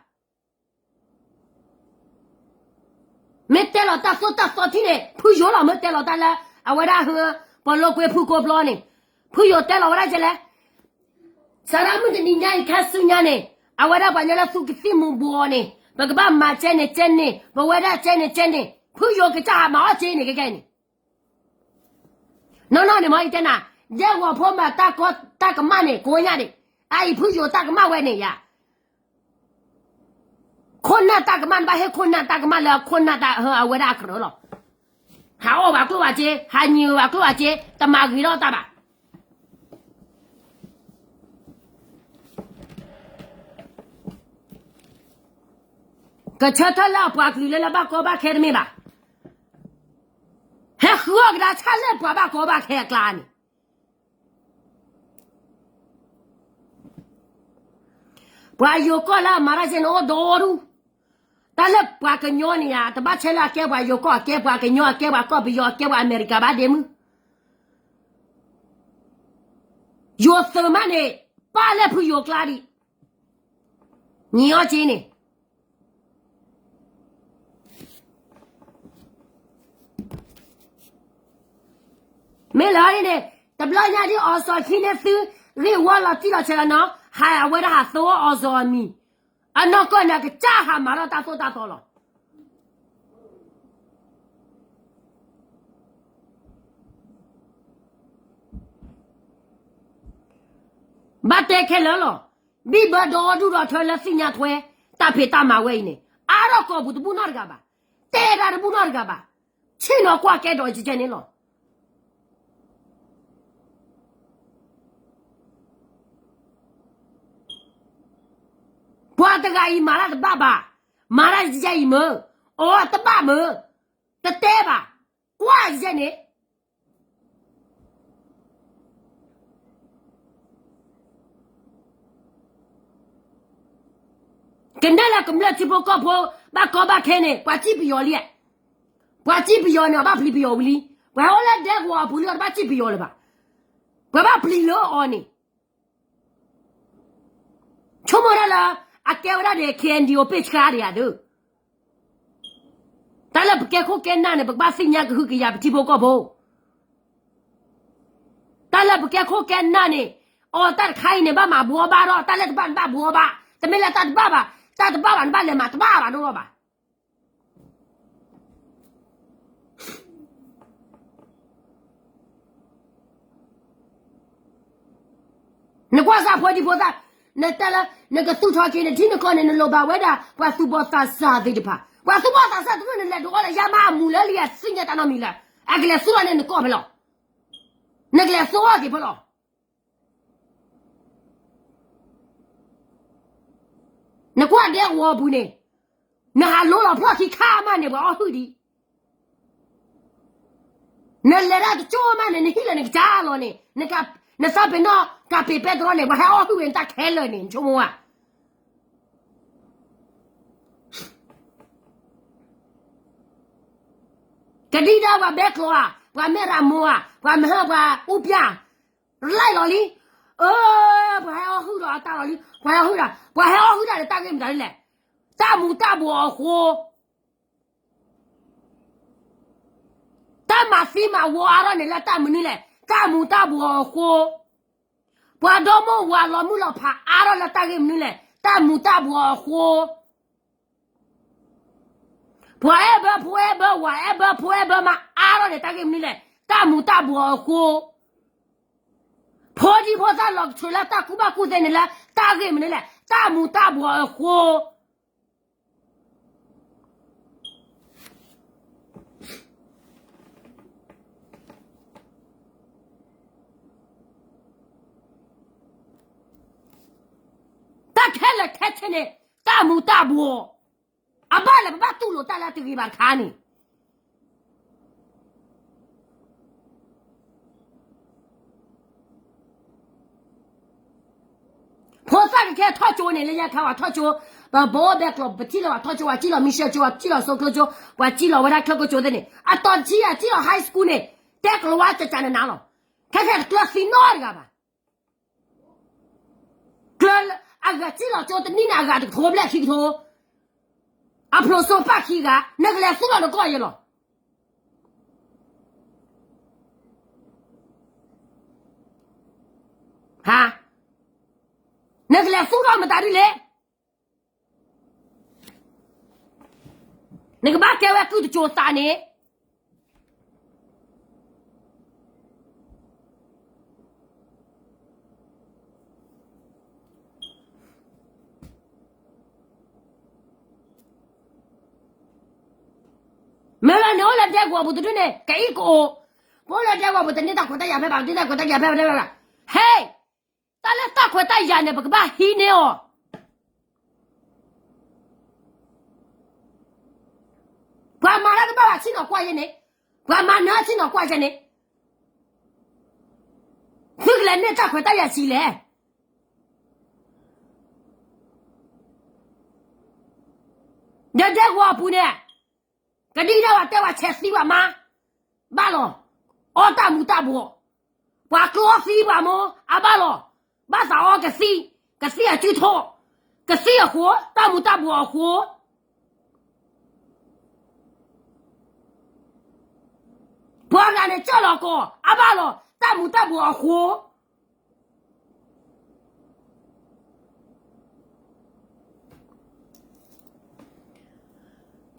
မ့ၢ်တဲလီၤတၢ်သိၣ်တၢ်သီထံၣ်န့ၣ် ဖုယိၤလီၤ, မ့ၢ်တဲလီၤတၢ်လၢ အဝဲဒၣ်ဟၢ ပှၤလိာ်ကွဲဖုကိးဘျီန့ၣ်, ဖုယိၤတဲလီၤဝဲဒၣ်ကဲလဲၣ်. စးထီၣ်မုၢ်တနံၤညါအံၤ ခါဆူညါန့ၣ် အဝဲဒၣ်ပှၤကညီလၢသူကသံၣ်မူၤဘှီးန့ၣ် ပကဘၣ်မၤကဲန့ၣ်ကဲန့ၣ်, ပဝဲဒၣ်ကဲန့ၣ်ကဲန့ၣ်, ဖုယိၤကစၢ်ဟးမၤအီၣ်က့န့ၣ် ကဲကဲန့ၣ် နီၢ်နီၢ်န့ၣ်မ့ၢ်ယတဲနၤ, ဒဲကဝီၤဖိမၤတၢ်ကီတၢ်ကမၣ်န့ၣ် ကိးညါဒံး, အအံၤဖုယိၤတၢ်ကမၣ်ဝဲန့ၣ်ယၤ, ခိၣ်နၢ်တၢ်ကမၣ် နဘၣ်ဟ့ၣ်ခိၣ်နၢ်တၢ်ကမၣ်လၢခိၣ်နၢ်တၢ်ဟၢအဝဲဒၣ်အကြၢးလီၤ. ဟးအီၣ်ဘၣ်ကျိၣ်ဘၣ်စ့, ဟးညံးဘၣ်ကျိၣ်ဘၣ်စ့, တမၤဂ့ၤထီၣ်တၢ်ဘၣ်. ကဆၢထၢၣ်လၢအပှၤကလုာ်လၢလၢဘၣ်ကီဘၣ်ခဲတမ့ၢ်ဘၣ်. ဟဲဃုအီၣ်ကဒါဆၣ်လၢပှၤဘၣ်ကီဘၣ်ခဲအကျါန့ၣ်, ပှၤယိၤကီၢ်လၢအမၤတၢ်ကဲန့ၣ်အိၣ်ဒီဒူၣ်, တၢ်လၢပှၤကညီန့ၣ်ယါ တဘၣ်ဆဲးလၢအကဲပှၤယိၤကီၢ် အကဲပှၤကညီ အကဲပှၤကီၢ်ပယီၤ အကဲပှၤအမဲရကၤဘၣ်ဒ့မုၣ် ယိၤသုးမးန့ၣ် ပာ်လၢဖုယိၤကျါဒံး, ညံၤအီၣ်က့န့ၣ် မ့ၢ်လၢန့ၣ် တဘျီညါဒ်အီစီၤခံန့ၣ်သု ဂ့ၢ်ဝီလီၤတံၢ်လီၤဆဲးလီၤနီၤ ဟးအဝဲဒၣ်ဟးသိအီၣ်အီစီၤအမံၤ, အနီၢ်ကီၢ်န့ၣ် ကစၢ်ဟးမၤထီၣ်တၢ်သိၣ်တၢ်သီလီၤ. ဘၣ်တဲခဲလၢာ်လီၤ. ဘံၣ်ဘၢဒီဒူၣ်ဒီထၢလၢသ့ၣ်ညါထွဲ တၢ်ဖံးတၢ်မၤဝဲအံၤန့ၣ် အါထီၣ်ကီၢ်ပူၤတဘူၣ်နီတဂၤဘၣ်. တဲတၢ်တဘူၣ်နီတဂၤဘၣ်. ဆ့ၣ်နီၤကွၢ်ကဲဒီးကဲန့ၣ်လီၤ. ပှၤတဂၤအံၤမၤတၢ်တဘၣ်ဘၣ်, မၤတၢ်ယဲအံၤမ့ၢ်, အီတဘၣ်မ့ၢ်, တတဲဘၣ်, ကွၢ်ယဲန့ၣ် ကနဲၣ်လၢကမျၢၢ်ထံဖိကီၢ်ဖိ ဘၣ်ကီဘၣ်ခဲန့ၣ် ပှၤစံၣ်ပယီၤလံ. ပှၤစံၣ်ပယီၤန့ၣ် အဘၣ်ပျံၤပယီၤဝံၤလံ. ပှၤဟဲအိၣ်လၢဒဲကဝီၤအပူၤလံ အတဘၣ်စံၣ်ပယီၤလၢၤဘၣ်. ပှၤဘၣ်ပျံၤလၢအီၤန့ၣ် ဆိကမိၣ်ဒၣ်လၢ အကဲဝဲဒၣ်ဒီး KNDO ပ့ၢ်ဆှါဒံးဧါဒုး. တၢ်လၢပကဲခိၣ်ကဲနၢ်န့ၣ် ပကဘၣ်သ့ၣ်ညါကဟုကယာ်ပထံဖိကီၢ်ဖိ. တၢ်လၢပကဲခိၣ်ကဲနၢ်န့ၣ် အီၤတၢ်တခါအံၤန့ၣ် ဘၣ်မၤဘှီဘၣ်ဒီး တၢ်လၢတဘၣ်နဘၣ်ဘှီဘၣ်, တမ့ၢ်လၢတၢ်တဘၣ်ဘၣ်, တၢ်တဘၣ်ဘၣ် နဘၣ်လဲၤမၤတဘၣ်ဘၣ်ဒိၣ်လီၤဘၣ်. နကွၢ်စၢ်ဖိဒံဖိသၣ်, နတဲလၢ နကသူၣ်ထီၣ်က့ၤနထံနကီၢ်န့ၣ် နလိၣ်ဘၣ်ဝဲဒၣ် ပှၤသူၣ်ဘီၣ်သးစၢ်သ့ၣ်တဖၣ်, ပှၤသူၣ်ဘီၣ်သးစၢ်တဖၣ်န့ၣ် နလဲၤဒိးအီၤလၢယါမးအမူၤလၢလံ အသ့ၣ်ညါတၢ်နီတမံၤလၢၤ, အကလဲၤသူၣ်ထီၣ်န့ၣ်နကီၢ်ဖဲလဲၣ်, နကလဲၤသူၣ်ထီၣ်က့ၤဖဲလဲၣ်. နကွၢ်ဒဲကဝီၤပူၤန့ၣ်, နဟးလိလီၤဖျီၣ်ခံခါမးန့ၣ် ပှၤအီၣ်ဟုၣ်ဒံး, နလဲၤဒၣ်တကၠိမးန့ၣ် နဟံၣ်လၢနကစၢ်လီၤန့ၣ်, နသးပ့ၤနီၣ်ကးပ့ၤပဲတြီန့ၣ် ပှၤဟဲအီၣ်ဟုၣ်ဝဲနတၢ်ခဲလၢာ်န့ၣ် နဆိကမိၣ်ဧါ. ကဒံကဒါပှၤဘဲကျိၤဧါ, ပှၤမဲၣ်ရမိၤဧါ, ပှၤမဟၢပှၤအူပျၢ်, ရၤလီၤလံ, အၢ, ပှၤဟဲအီၣ်ဟုၣ်ဒီးအတၢ်လီၤလံ, ပှၤဟဲအီၣ်ဟုၣ်ဒၣ်, ပှၤဟဲအီၣ်ဟုၣ်ဒၣ်ဒီးတၢ်ဂ့ၢ်မနုၤလဲၣ်, တၢ်မူၤတၢ်ဘှီးအဃိ တၢ်မၤသံမၤဝီအါထီၣ်န့ၣ်လၢတၢ်မနုၤလဲၣ်, တၢ်မူၤတၢ်ဘှီးအဃိ, ပှၤဒီမါဝၤလီၤမုၢ်လီၤဖးအါထီၣ်လၢတၢ်ဂ့ၢ်မနုၤလဲၣ်, တၢ်မူၤတၢ်ဘှီးအဃိ, ပှၤအဲၣ်ဘၢဖိအဲၣ်ဘၢဝၤအဲၣ်ဘၢဖိအဲၣ်ဘၢမါအါထီၣ်န့ၣ် တၢ်ဂ့ၢ်မနုၤလဲၣ်, တၢ်မူၤတၢ်ဘှီးအဃိ, ဖိဒံဖိသၣ်လီၤကဆိးလၢတၢ်ကူၣ်ဘၣ်ကူၣ်သ့န့ၣ်လၢတၢ်ဂ့ၢ်မနုၤလဲၣ်, တၢ်မူၤတၢ်ဘှီးအဃိ တၢ်ခဲလၢာ်ခဲဆ့န့ၣ် တၢ်မူၤတၢ်ဘှီး, အဘၣ်လၢပဘၣ်တူၢ်လိာ်တၢ်လၢတဂ့ၤဘၣ်တခါန့ၣ် ဖိသၣ်ကခဲထီၣ်ကၠိန့ၣ် လၢညါခါဝဲထီၣ်ကၠိ, ပဘိဘဲကျိၤ ပထံၣ်လီၤဝဲထီၣ်ကၠိ, ပှၤစံၣ်လီၤမံရှဲကၠိ, ပှၤစံၣ်လီၤစိကျိကၠိ, ပှၤစံၣ်လီၤဝဲဒၣ်ချၢကၠိသ့ၣ်န့ၣ်, အတီၤတဆံယၤစံၣ်လီၤ high school န့ၣ်, တဲကျိၤဝါကကနနၤလီၤ, ခဲခဲတကျၢၤသံနီတဂၤဘၣ်. ကျၢၤအဂၤစံၣ်လီၤကၠိတနံၣ်န့ၣ် အဂၤတကထိဘျဲၣ်ခံကထိ, အဖျိးစိပၢ်ခံဂၤ, နကလဲၤသူၣ်ထီၣ်နကီၢ်ယဲလီၤ. ဟါ, နကလဲၤသူၣ်ထီၣ်မတၤဒ်လဲၣ်. နကဘၣ်ကဲဝဲကုၢ်တစိၤသးန့ၣ် မ့ၢ်လၢနအိၣ်လၢဒဲကဝီၤပူၤတဒူၣ်န့ၣ် ကအံၣ်ကအိၣ်, ပအိၣ်လၢဒဲကဝီၤပူၤတန့ၢ်တၢ်ခွဲးတၢ်ယာ်ဖဲဘၣ်, တန့ၢ်တၢ်ခွဲးတၢ်ယာ်ဖဲဘၣ်, ဟဲ, တၢ်လၢတၢ်ခွဲးတၢ်ယာ်န့ၣ် ပကဘၣ်ဟံးန့ၢ်အီၤ. ပှၤမၤတၢ်တဘၣ်ဘၣ်ဆ့ၣ်နီၤကွၢ်ယဲန့ၣ်, ပှၤမၤနၢၤဆ့ၣ်နီၤကွၢ်ယဲန့ၣ်, သုကလဲၤန့ၢ်တၢ်ခွဲးတၢ်ယာ်ဆံးလဲၣ်. ဒီးဒဲကဝီၤအပူၤန့ၣ်, ကဒံကဒါဝဲတဲဝဲဆဲးသံပှၤမါ, ဘၣ်လီၤ. အီၣ်တၢ်မူၤတၢ်ဘှီး, ပှၤကျိသံပှၤမိၢ် အဘၣ်လီၤ. ဘၣ်သးအီကသံၣ်, ကသံၣ်အစုထိၣ်, ကသံၣ်အဃိ, တၢ်မူၤတၢ်ဘှီးအဃိ, ပှၤဂၤန့ၣ်ကၠီၣ်လီၤကီး အဘၣ်လီၤ. တၢ်မူၤတၢ်ဘှီးအဃိ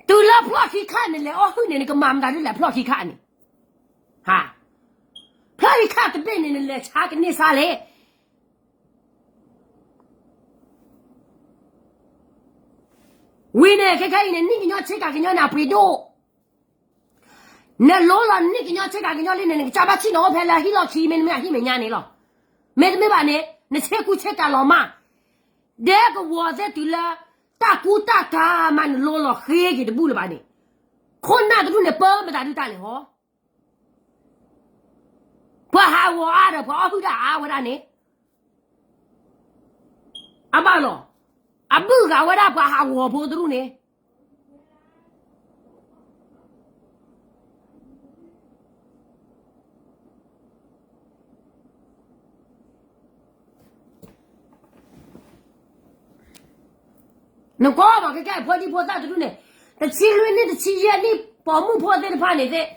တုၤလၢဖျီၣ်ခံခါန့ၣ် နလဲၤအီၣ်ဟုၣ်န့ၣ် နကမၤမတၤဒ်လဲၣ် ဖျီၣ်ခံခါန့ၣ်, ဟါ, ဖျီၣ်ခံခါတဘ့ၣ်န့ၣ် နလဲၤဆါကန့ၢ်ဆါလဲၣ်. ဝံၤန့ၣ် ခဲခဲအံၤန့ၣ် နံၣ်ကညီဆ့ကၤကညီန့ၣ် အပှ့ၤဒိၣ်, နလိလီၤနံၣ်ကညီဆ့ကၤကညီလံန့ၣ် နကစၢ်ဘၣ်ဆ့ၣ်နီၤအိၣ်ဖဲလၢဟံၣ်လီၢ်ခံ မ့တမ့ၢ်အဟံၣ်မဲာ်ညါန့ၣ်လီၤ. မ့တမ့ၢ်ဘၣ်န့ၣ် နဆ့ကူဆ့ကၤလီၤမး, ဒဲကဝီၤသ့ၣ်တုၤလၢ တၢ်ကူတၢ်ကၤမး နလိလီၤဃ့က့ၤတဘူၣ်လၢၤဘၣ်န့ၣ်, ခိၣ်နၢ်တဒူၣ်န့ၣ် ပၢမတၤဒုးတၢ်လဲၣ်ဟီ ပှၤဟးဂီၤအါဒီးပှၤအီၣ်ဟုၣ်တၢ်အါဝဲဒၣ်န့ၣ်, အဘၣ်လီၤ, အဘုၣ်ဂၤဝဲဒၣ်ပှၤဟးဂီၤဖိတဒူၣ်န့ၣ် နကွၢ်မး ခဲကဲအဖိဒံဖိသၣ်တဒူၣ်န့ၣ်, တဆံလွံၢ်နံၣ်တဆံယဲၢ်နံၣ် ပိာ်မုၣ်ဖိသ့ၣ်တဖၣ်န့ၣ်သ့ၣ်,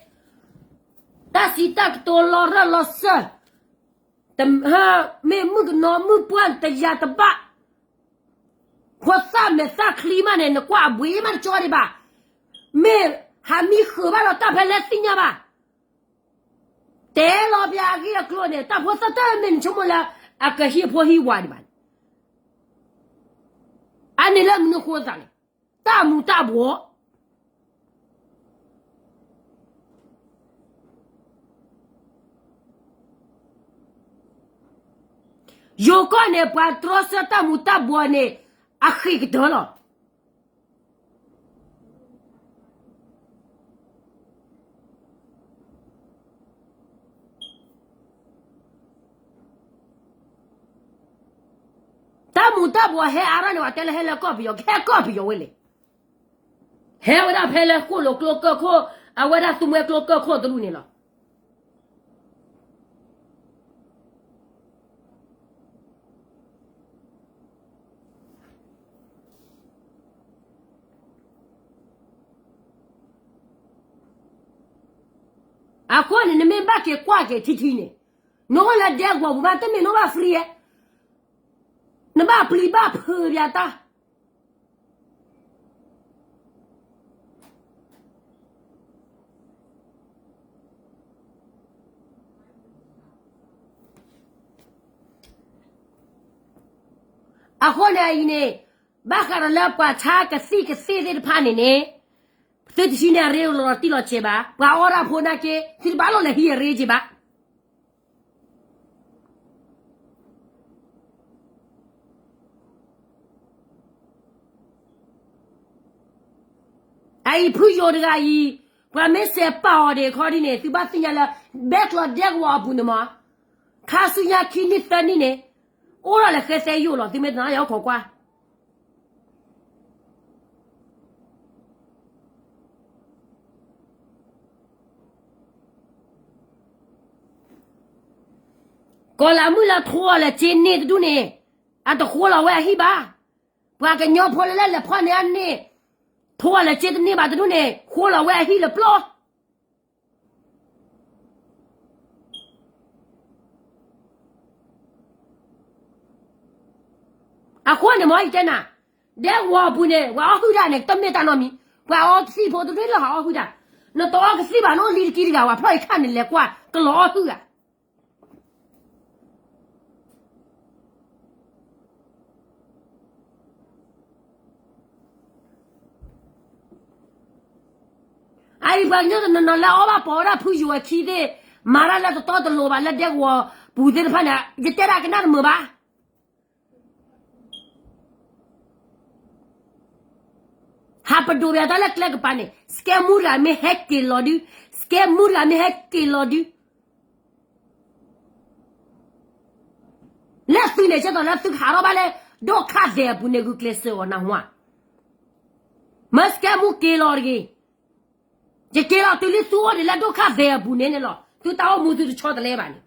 တၢ်စံးတၢ်ကတိၤလီၤရၢၢ်လီၤစၢၢ်, မ့ၢ်မုၣ်ကနီၤမုၣ်ပှၢ်တယၤတဘၣ်, ဖိသၣ်မဲာ်သၣ်ချံမးန့ၣ် နကွၢ်အဘှံးမးတကၠီဒံးဘၣ်, မ့ၢ်ဟးမံဃုာ်ဘၣ်လီၤတၢ်ဖဲလဲၣ်သ့ၣ်ညါဘၣ် တဲလီၤပျးအဂ့ၢ်အကျိၤန့ၣ် တၢ်ဖိသၣ်တမ့ၢ်နဆိကမိၣ်လၢ အကဟံးဖိဟံးဝၤဒံးဘၣ်န့ၣ်, အန့ၣ်လၢမနုၤဃိသးလဲၣ်, တၢ်မူၤတၢ်ဘှီး ယိၤကီၢ်န့ၣ် ပှၤတြီဆၢတၢ်မူၤတၢ်ဘှီးန့ၣ် အဃံးကတၢၢ်လီၤ. တၢ်မူၤတၢ်ဘှီးဟဲအါထီၣ်န့ၣ် ပှၤတဲလၢဟဲလၢကီၢ်ပယီၤ ကဟဲကီၢ်ပယီၤဝဲလဲၣ်, ဟဲဝဲဒၣ်ဖဲလၢဃိၣ်လိာ်ကျိကၢၢ်ခိၣ် အဝဲဒၣ်သူမှဲကျိကၢၢ်ခိၣ်တဒူၣ်န့ၣ်လီၤ. အဃိန့ၣ် နမ့ၢ်ဘၣ်က့ၤကွၢ်က့ၤထံထံန့ၣ်, နအိၣ်လၢဒဲကဝီၤပူၤမး တမ့ၢ်နအိၣ်ဘၣ် free ဧါ, နဘၣ်ပျံၤဘၣ်ဖုးပျးတၢ် အဃိန့ၣ်အံၤန့ၣ်, ဘၣ်ဃးဒီးလၢပှၤဆါကသံၣ်ကသ့ၣ်သ့ၣ်တဖၣ်န့ၣ်န့ၣ်, သုတဟံးန့ၢ်အရ့လီၤတံၢ်လီၤဆဲးဘၣ်, ပှၤအီၣ်တၢ်ဖိနာ်က့ သုတဘၣ်လိၣ်လဲၤဟံးအရ့က့ၤဘၣ်. အအံၤဖုယိၤတဂၤအံၤ, ပှၤမ့ၢ်စဲးပာ်အီၤဒံးခီဒ်န့ၣ် သုဘၣ်သ့ၣ်ညါလၢ ဘဲကျီဒဲကဝီၤအပူၤန့ၣ်မး, ခါဆူညါခံနံၣ်သၢနံၣ်န့ၣ်, အိၣ်ထီၣ်လဲၤဃဲသဲယိာ်လီၤ သုမ့ၢ်တနာ်ယအိၣ်ခိးကွၢ် ကီၤလၤမုၣ်လၢထိအီၤလဲၤစ့န့ၢ်တဒူၣ်န့ၣ်, အတဃိလီၤဝဲအဟံၣ်ဘၣ်. ပှၤကညီဖိလၢလဲၤဖီၣ်န့ၢ်အန့ၣ်, ထိအီၤလဲၤစ့တန့ၢ်ဘၣ်တဒူၣ်န့ၣ် ဃိလီၤဝဲအဟံၣ်လၢပျီ အဃိန့ၣ်မ့ၢ်ယတဲနၤ, ဒဲကဝီၤအပူၤန့ၣ် ပှၤအီၣ်ဟုၣ်တၢ်န့ၣ် တမ့ၢ်တၢ်နီတမံၤ, ပှၤအီကသံၣ်ဖိတဒူၣ်လၢဟးအီၣ်ဟုၣ်တၢ်, နတအီကသံၣ်ဘၣ် နအိၣ်လံတကံတဂၤဝဲ ဖျီၣ်အံၤခါန့ၣ် လဲၤကွၢ်ကလီၤအီၣ်ဟုၣ်ဧါ. အအံၤပှၤကညီတနီၤနီၤလၢအီၣ်ဘၣ် ပိာ်ဝဲဒၣ်ဖုယိၤအခံသ့ၣ်, မၤတၢ်လၢတတီတလိၤဘၣ်လၢဒဲကဝီၤပူၤသ့ၣ်တဖၣ်န့ၣ် ယတဲဒၣ်ကနၣ်တမုာ်ဘၣ်. ဟးပဒိၣ်ပယၤတၢ်လၢကျဲကပၤန့ၣ် စကဲမူတဂၤမ့ၢ်ဟဲက့ၤလီၤဒု, စကဲမူတဂၤမ့ၢ်ဟဲက့ၤလီၤဒု လၢသုန့ၣ် ကဲသိးလၢသုကဟးထီၣ်ဘၣ်လၢ ဒိၣ်ခါသဲးအပူၤန့ၣ် ဂုာ်ကျဲးစၢးအီၤနၢ်ဟူဧါ. မၢစကဲမူက့ၤလီၤတဂ့ၤ. ယက့ၤလီၤတုၤလံသုအိၣ်ဒံးလၢဒိၣ်ခါသဲးအပူၤန့ၣ်န့ၣ်လီၤ. သုတၢ်အိၣ်မူသုတဆီတလဲဘၣ်န့ၣ်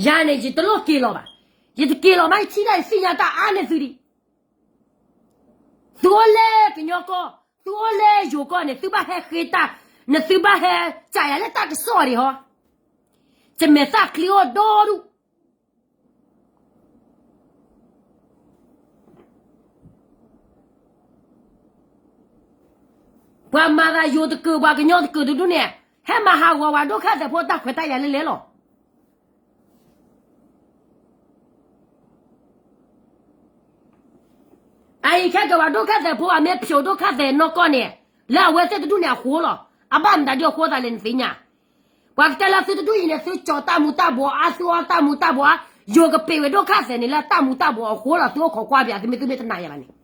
ယၤန့ၣ် ယတလိၣ်က့ၤလီၤဘၣ်. ယတက့ၤလီၤမး ယထံၣ်ဒၣ်ယသ့ၣ်ညါတၢ်အါန့ၢ်သုဒံး. သုအိၣ်လၢကညီကီၢ်, သုအိၣ်လၢယိၤကီၢ်န့ၣ် သုဘၣ်ဟဲဃ့တၢ်, နသုဘၣ်ဟဲကးယၤလၢတၢ်ကစီၣ်ဒံးဟီ. ယမဲာ်သၣ်ချံအိၣ်ဒီဒူၣ် ပှၤမၤသးယိၤတကၢၢ် ပှၤကညီတကၢၢ်တဒူၣ်န့ၣ်, ဟဲမၤဟးဂီၤပှၤဒိၣ်ခါသဲးဖိတၢ်ခွဲးတၢ်ယာ်လၢလဲၣ်လီၤ. ခဲက့ၤဝဲဒိၣ်ခၣ်သဲးဖိ အမ့ၢ်ဖျိးဒိၣ်ခၣ်သဲးနီၢ်ကီၢ်န့ၣ် လၢအဝဲသ့ၣ်တဒူၣ်န့ၣ်အဃိလီၤ. အဘၣ်မတၤဒ်အဃိသးလဲၣ်နသ့ၣ်ညါ. ပှၤကတဲလၢသုတဒူၣ်အံၤန့ၣ် သုကၠီတၢ်မူၤတၢ်ဘှီး အါသုအီတၢ်မူၤတၢ်ဘှီး ယိၤကပ့ၤဝဲဒိၣ်ခၣ်သဲးန့ၣ် လၢတၢ်မူၤတၢ်ဘှီးအဃိလီၤ. သုအိၣ်ခိးကွၢ်ပၠး သုမ့ၢ်သုမ့ၢ်တနာ်ယၤဘၣ်န့ၣ်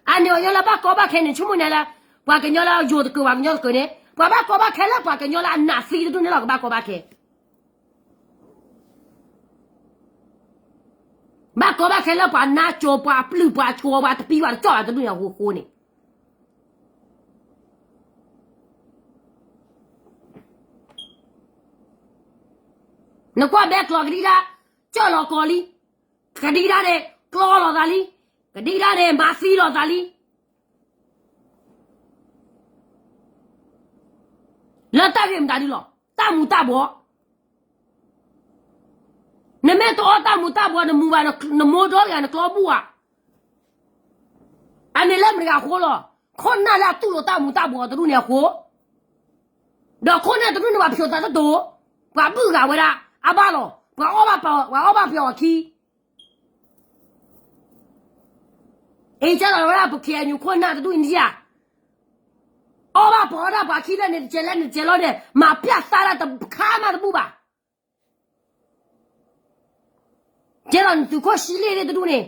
အန့ၣ်အီၤညီလၢဘၣ်ကီဘၣ်ခဲန့ၣ် ဆိကမိၣ်န့ၣ်လၢ ပှၤကညီလၢယိၤတကၢၤ ပှၤကညီတကၢၤန့ၣ် ပှၤဘၣ်ကီဘၣ်ခဲလၢပှၤကညီလၢအနးသံတဒူၣ်န့ၣ်လီၤ ကဘၣ်ကီဘၣ်ခဲ ဘၣ်ကီဘၣ်ခဲလၢပှၤနါကၠိၤ ပှၤပျုၢ် ပှၤကၠီၤ ပှၤတပံၤ ပှၤတကၠီၣ် ပှၤတဒူၣ်န့ၣ်အဃိဃိန့ၣ် နကွၢ်ဘဲကျီးကဒံဒၣ် ကၠီၣ်လီၤကီးလံ, ကဒံဒၣ်န့ၣ် ကျီလီၤသးလံ, ကဒံဒၣ်န့ၣ် မၤသံလီၤသးလံ လၢတၢ်ဂ့ၢ်မတၤဒ်လီၤ. တၢ်မူၤတၢ်ဘှီး, နမ့ၢ်တအီတၢ်မူၤတၢ်ဘှီး နမူၤဘၣ် နမိၢ်ဒီတဂၤ နကျီဘူၣ်ဘၣ်. အန့ၣ်လၢမတၤတဂၤအဃိလီၤ. ခိၣ်နၢ်လၢအတူၢ်လိာ်တၢ်မူၤတၢ်ဘှီးတဒူၣ်န့ၣ်အဃိ, ဒီးခိၣ်နၢ်တဒူၣ်န့ၣ် ပှၤဖျိးသးတတိၤ, ပှၤဘုၣ်ဂၤဝဲဒၣ် အဘၣ်လီၤ. ပှၤအီၣ်ဘၣ်ပှၤအီၣ်ဘၣ်ပှၤအီၣ်ခံ အံၤကဲလီၤဝဲဒၣ် ပ ခ့ၣ်အဲၣ်ယူၣ် ခိၣ်နၢ်တဒူၣ်အံၤဒံးဧါ, အီၣ်ဘၣ်ပှၤအီၣ်ဒၣ်ပှၤခံလၢန့ၣ် တကဲးလၢန့ၣ် တကဲးလီၤန့ၣ် မၤပျၢ်သးဒၣ်တခါမးတဘူၣ်ဘၣ်. ကဲလီၤနသုးခိၣ်ဆံလ့ၣ်သ့ၣ်တဒူၣ်န့ၣ်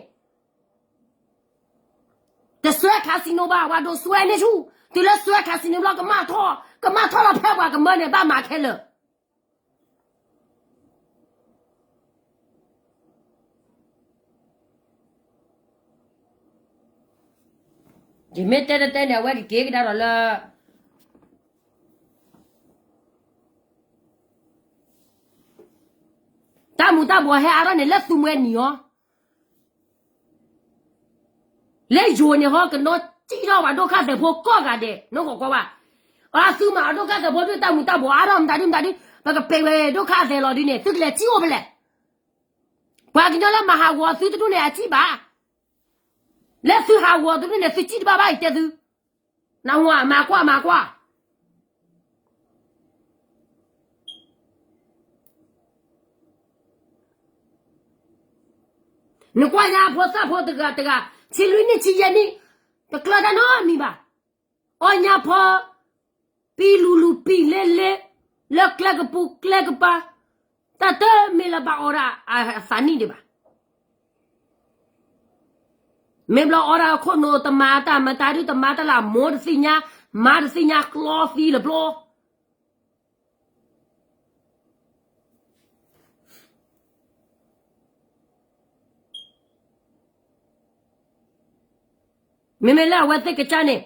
တစွဲ casino ဘၣ်, ပှၤဒိးစွဲန့ၢ်ဆူၣ်, တုၤလၢစွဲ casino ဘျီ ကမၣ်ထီၣ်, ကမၣ်ထီၣ်လီၤဖဲပှၤကမၢန့ၣ် ဘၣ်မၤခဲလၢာ် ယမ့ၢ်တဲတတဲန့ၣ် အဝဲကက့ၤကဒါဒီးလၢ တၢ်မူၤတၢ်ဘှီးဟဲအါထီၣ်န့ၣ် လၢသုမှဲနံၤအီၤ, လၢယိၤန့ၣ်ဟီ ကနီၣ်စံၣ်ထီၣ်ပှၤဒိၣ်ခၣ်သဲးဖိကိးဂၤဒဲး နီၢ်ကီၢ်ကွၢ်ဘၣ်, အသုမၤအဒိၣ်ခၣ်သဲးဖိဒုး တၢ်မူၤတၢ်ဘှီးအါထီၣ်မတၤဒုမတၤဒု, ပကပ့ၤဝဲဒိၣ်ခၣ်သဲးလီၤဒုန့ၣ် သုကလဲၤစံၣ်အိၣ်ဖဲလဲၣ်. ပှၤကညီလၢမၤဟးဂီၤသုတဒူၣ်န့ၣ် အစံၣ်ဘၣ်, လၢသုဟးဂီၤတဒူၣ်န့ၣ် သုစံၣ်တဘၣ်ဘၣ် ယတဲသု, နၢ်ဟူဧါ, မၤကွၢ် မၤကွၢ် နကွၢ်ညါဖိသၣ်ဖိတဂၤတဂၤ ဆံလွံၢ်နံၣ်ဆံယဲၢ်နံၣ်, တကျၢၤတၢ်နီတမံၤဘၣ်. အီၣ်ညါဖီ ပံလူၤလူၤပံလဲလဲ, လၢကျဲကပူၤကျဲကပၤ, တၢ်တမ့ၢ်လၢဘၣ်အီဒၣ်အသးနံၣ်ဒံးဘၣ်. မ့ၢ်ဘျီအီဒၣ်ခိၣ်နူာ်တမၤတၢ်မတၤဒုတမၤတၢ်လၢမိၢ်တသ့ၣ်ညါ, မါတသ့ၣ်ညါ ကျီသံလၢၤဘျီ မ့မ့ၢ်လၢအဝဲသ့ၣ်ကစၢ်န့ၣ်,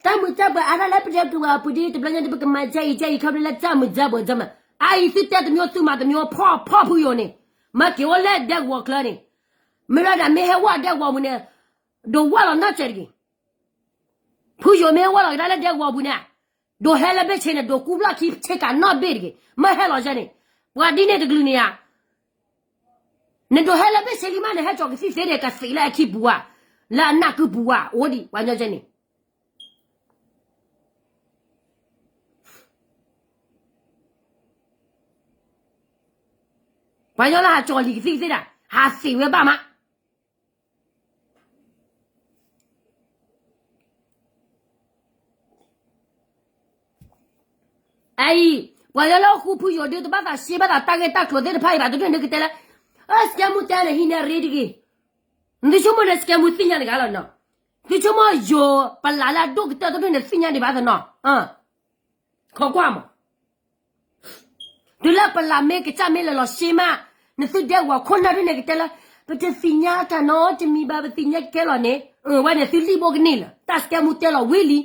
တၢ်မုာ်တၢ်ဘှီးအါထီၣ်လၢပဒဲကဝီၤအပူၤဒီး တဘျီညါဒီးပကမၤကဲအံၤကဲအံၤ ခီဖျိလၢတၢ်မုာ်တၢ်ဘှီးကမၤ, အအံၤသုတဲတမံၤ သုမၤတမံၤ ဖီၣ်ဖီၣ်ဖုယိၤန့ၣ်, မ့ၢ်က့ၤအိၣ်လၢဒဲကဝီၤချၢန့ၣ်, မ့ၢ်ဝဲဒၣ်မ့ၢ်ဟဲဝဲဒဲကဝီၤပူၤန့ၣ်, ဒိးဝဲလီၤနီၢ်စဲးတဂ့ၤ. ဖုယိၤမ့ၢ်ဟဲဝဲလီၤကဒါလၢဒဲကဝီၤပူၤန့ၣ်, ဒိးဟဲလၢဘ့ၣ်ဆ့န့ၣ် ဒိးကူဘျီၣ်ခံဆ့ကၤနီၣ်ဘ့ၣ်တဂ့ၤ, မ့ၢ်ဟဲလီၤယဲန့ၣ်, ပှၤဒ်န့ၣ်တကလုာ်န့ၣ်ဧါ နဒိးဟဲလၢဘ့ၣ်ဆ့လံမးန့ၣ် ဟဲကၠီၤကသံၣ်သ့န့ၣ် ကသံၣ်လၢအခံပူၤဧါ, လၢအနၢ်ကုပူၤဧါ, အိၣ်ဒံးပှၤညီကဲန့ၣ်, ပှၤညီလၢဟးကၠီၤလံၤကသံၣ်သ့ဒၣ် ဟးသံၣ်ဝဲဘၣ်မး အအံၤ, ပှၤလၢလၢဃူဖုယိၤဒုး တဘၣ်သးရှဲဘၣ်သးတၢ်ဂ့ၢ်တၢ်ကျိၤသ့ၣ်တဖၣ်အံၤဘၣ်, တဒူၣ်န့ၣ်ကတဲလၢ, အၢ စကဲမူတဲန့ၣ် ဟံးန့ၢ်ရ့တဂ့ၤ, နသုဆိကမိၣ်န့ၣ်စကဲမူသ့ၣ်ညါတဂၤလီၤနီၤ, သုဆိကမိၣ်ယိၤပလးလၢအဒိၣ်ကတၢၢ်တဒူၣ်န့ၣ် သ့ၣ်ညါဒံးဘၣ်သနီၤ, ခိးကွၢ်မး တုၤလၢပလးမ့ၢ်ကစၢ်မ့ၢ်လဲၤလီၤရှဲမး, နသုဒဲကဝီၤခိၣ်နၢ်ဒ်န့ၣ်ကတဲလၢ, ပတသ့ၣ်ညါတၢ်နီတမံၤဘၣ် ပသ့ၣ်ညါကဲလီၤန့ၣ်, ဝဲန့ၣ်သုလံၣ်ဘိကန့ၢ်လၢၤ တၢ်စကဲမူတဲလီၤဝံၤလံ.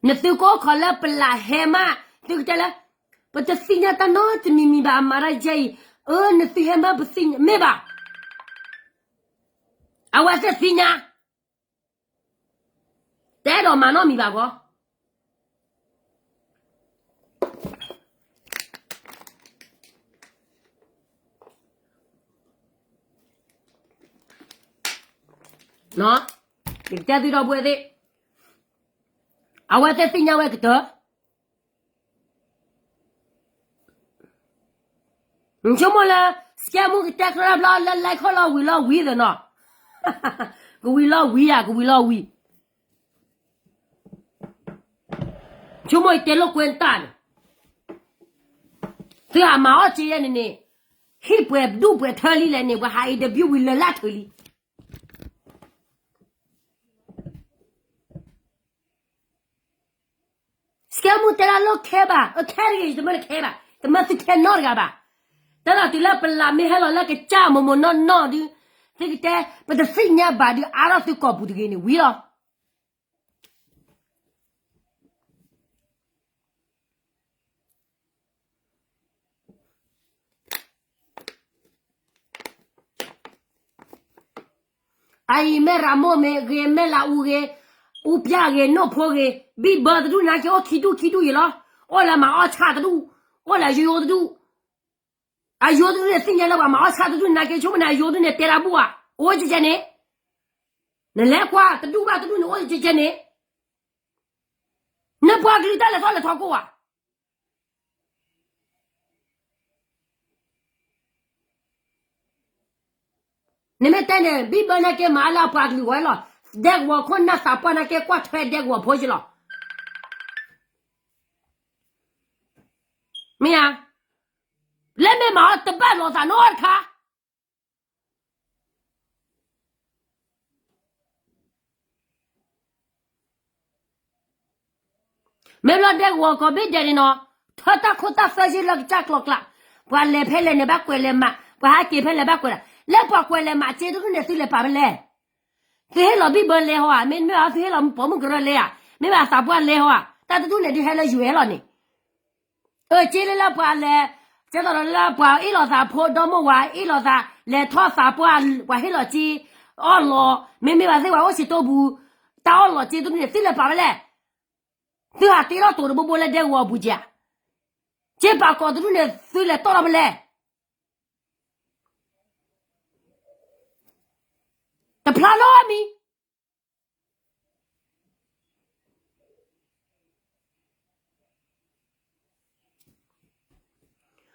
နသုကအိၣ်ခိးလၢပလးဟဲမး, သုကတဲလၢ, ပတသ့ၣ်ညါတၢ်နီတမံၤမံၤဘၣ် အမၤတၢ်ယဲအံၤ, အၢ နသုဟဲမးပသ့ၣ်ညါမ့ၢ်ဘၣ်, အဝဲသ့ၣ်သ့ၣ်ညါ တအဲၣ်ဒိးမၤနီတမံၤဘၣ်ဂီၢ် ယကတဲသုဒီပုၢ်ဝဲၢ်သ့ၣ်, အဝဲသ့ၣ်သ့ၣ်ညါဝဲကတၢၢ် အ ဆိကမိၣ်လၢ စကဲမူကတဲချၢတဘျီလၢ လဲၤခီလီၤဝံၤလီၤဝံၤသနီၤ, ကဝံၤလီၤဝံၤဧါ ကဝံၤလီၤဝံၤ, ဆိကမိၣ်ယတဲလိာ်ကွဲတၢ်န့ၣ်, သုဟးမၤအီၣ်စ့ယဲန့ၣ်န့ၣ်, ဟံၣ်ပှဲၤဒူၣ်ပှဲၤထၢလံလဲၣ်န့ၣ် ပှၤဟးအံၤတဘျုးဝံၤလၢာ်လၢထၢလံ. စကဲမူတဲဒၣ်လိာ်ခဲဘၣ်, အခဲတဂ့ၤ ယတမၢနခဲဘၣ်, တမၢသုခဲနီတဂၤဘၣ်. တၢ်ဒီးတုၤလၢပလးမ့ၢ်ဟဲလီၤလၢကစၢ်မိၢ်မိၢ်နီၢ်နီၢ်ဒုး, သုကတဲ ပတသ့ၣ်ညါဘၣ်ဒုး အါထီၣ်သုကိာ်ပူၤတဂ့ၤန့ၣ်ဝံၤလီၤ. အအံၤမ့ၢ်ရၤမိၢ်မ့ၢ်ဂ့ၤ မ့ၢ်လးအူဂ့ၤ, အူပျၢ်ဂ့ၤ နိၣ်ဖိဂ့ၤ, ဘံၣ်ဘၢတဒူၣ်နာ်က့အိၣ်ခံဒူၣ်ခံဒူၣ်ယံၤလီၤ. အိၣ်လၢမၤအီၣ်ဆၣ်တဒူၣ်, အိၣ်လၢယိယိတဒူၣ်, အယိတဒူၣ်န့ၣ်သ့ၣ်ညါလၢပှၤမၤအီၣ်ဆၣ်တဒူၣ်နာ်က့ ဆိကမိၣ်န့ၣ် အယိတဒူၣ်န့ၣ် တဲတၢ်ဘူၣ်ဧါ, အိၣ်ကဲကဲန့ၣ်, နလဲၤကွၢ်တဒူၣ်ဘၣ်တဒူၣ်န့ၣ် အိၣ်ကဲကဲန့ၣ်, နပှၤကလုာ်တၢ်လဲၤထီၣ်လဲၤထီကိးဧါ. နမ့ၢ်တဲန့ၣ် ဘံၣ်ဘၢနာ်က့မၤအါလၢအပှၤကလုာ်ဝဲလီၤ. ဒဲကဝီၤခိၣ်နၢ်သးပှၢ်နာ်က့ကွၢ်ထွဲဒဲကဝီၤဖိက့လီၤ. မ့ၢ်ဧါ, လၢမ့ၢ်မၤအီၤတဘၣ်လိာ်သးနီတခါ မ့ၢ်ဘျီဒဲကဝီၤကီၢ်ဘ့ၣ်ဒဲးန့ၣ်နီၤ, ထၢတၢ်ခိၣ်တၢ်သၢယ့လၢကစၢ်ကျီကျး, ပှၤလဲၤဖဲလဲၣ်န့ၣ်ဘၣ်ကွဲးလဲၤမး, ပှၤဟးက့ၤဖဲလဲၣ်ဘၣ်ကွဲးဒၣ်, လၢပှၤကွဲးလဲၤမးစ့တဒူၣ်န့ၣ် သုလဲၤပာ်ဖဲလဲၣ်. သုဟ့ၣ်လီၤဘံၣ်ဘၢလဲၤဟီဧါ, မ့တမ့ၢ်ဘၣ်သုဟ့ၣ်လီၤပိာ်မုၣ်ကရၢလဲၤဧါ, မ့ၢ်ဘၣ်သးပှၢ်လဲၤဟီဧါ, တၢ်တဒူၣ်န့ၣ်ဒုးဟဲလၢယွၤဟဲလီၤန့ၣ် အစ့လၢလၢပှၤလဲၤ, ကဲသိးဒီးလၢပှၤအ့ၣ်လိာ်သးဖိဒီမိၢ်ဝၤအ့ၣ်လိာ်သး, လဲၤထီၣ်သးပှၢ်, ပှၤဟ့ၣ်လီၤစ့, အီၣ်လီၤ, မ့မ့ၢ်ဘၣ်သ့ၣ်ပှၤအိၣ်စံးတိၢ်ပူၤ, တၢ်အီၣ်လီၤစ့တဒူၣ်န့ၣ် သုလဲၤပာ်ဖဲလဲၣ်. သုဟးတ့ထီၣ်တိၤတဘိဘိလၢဒဲကဝီၤအပူၤဧါ, စ့ပာ်ကီၤတဒူၣ်န့ၣ် သုလဲၤတီၢ်ထီၣ်ဖဲလဲၣ်. တဖျါလီၤမံ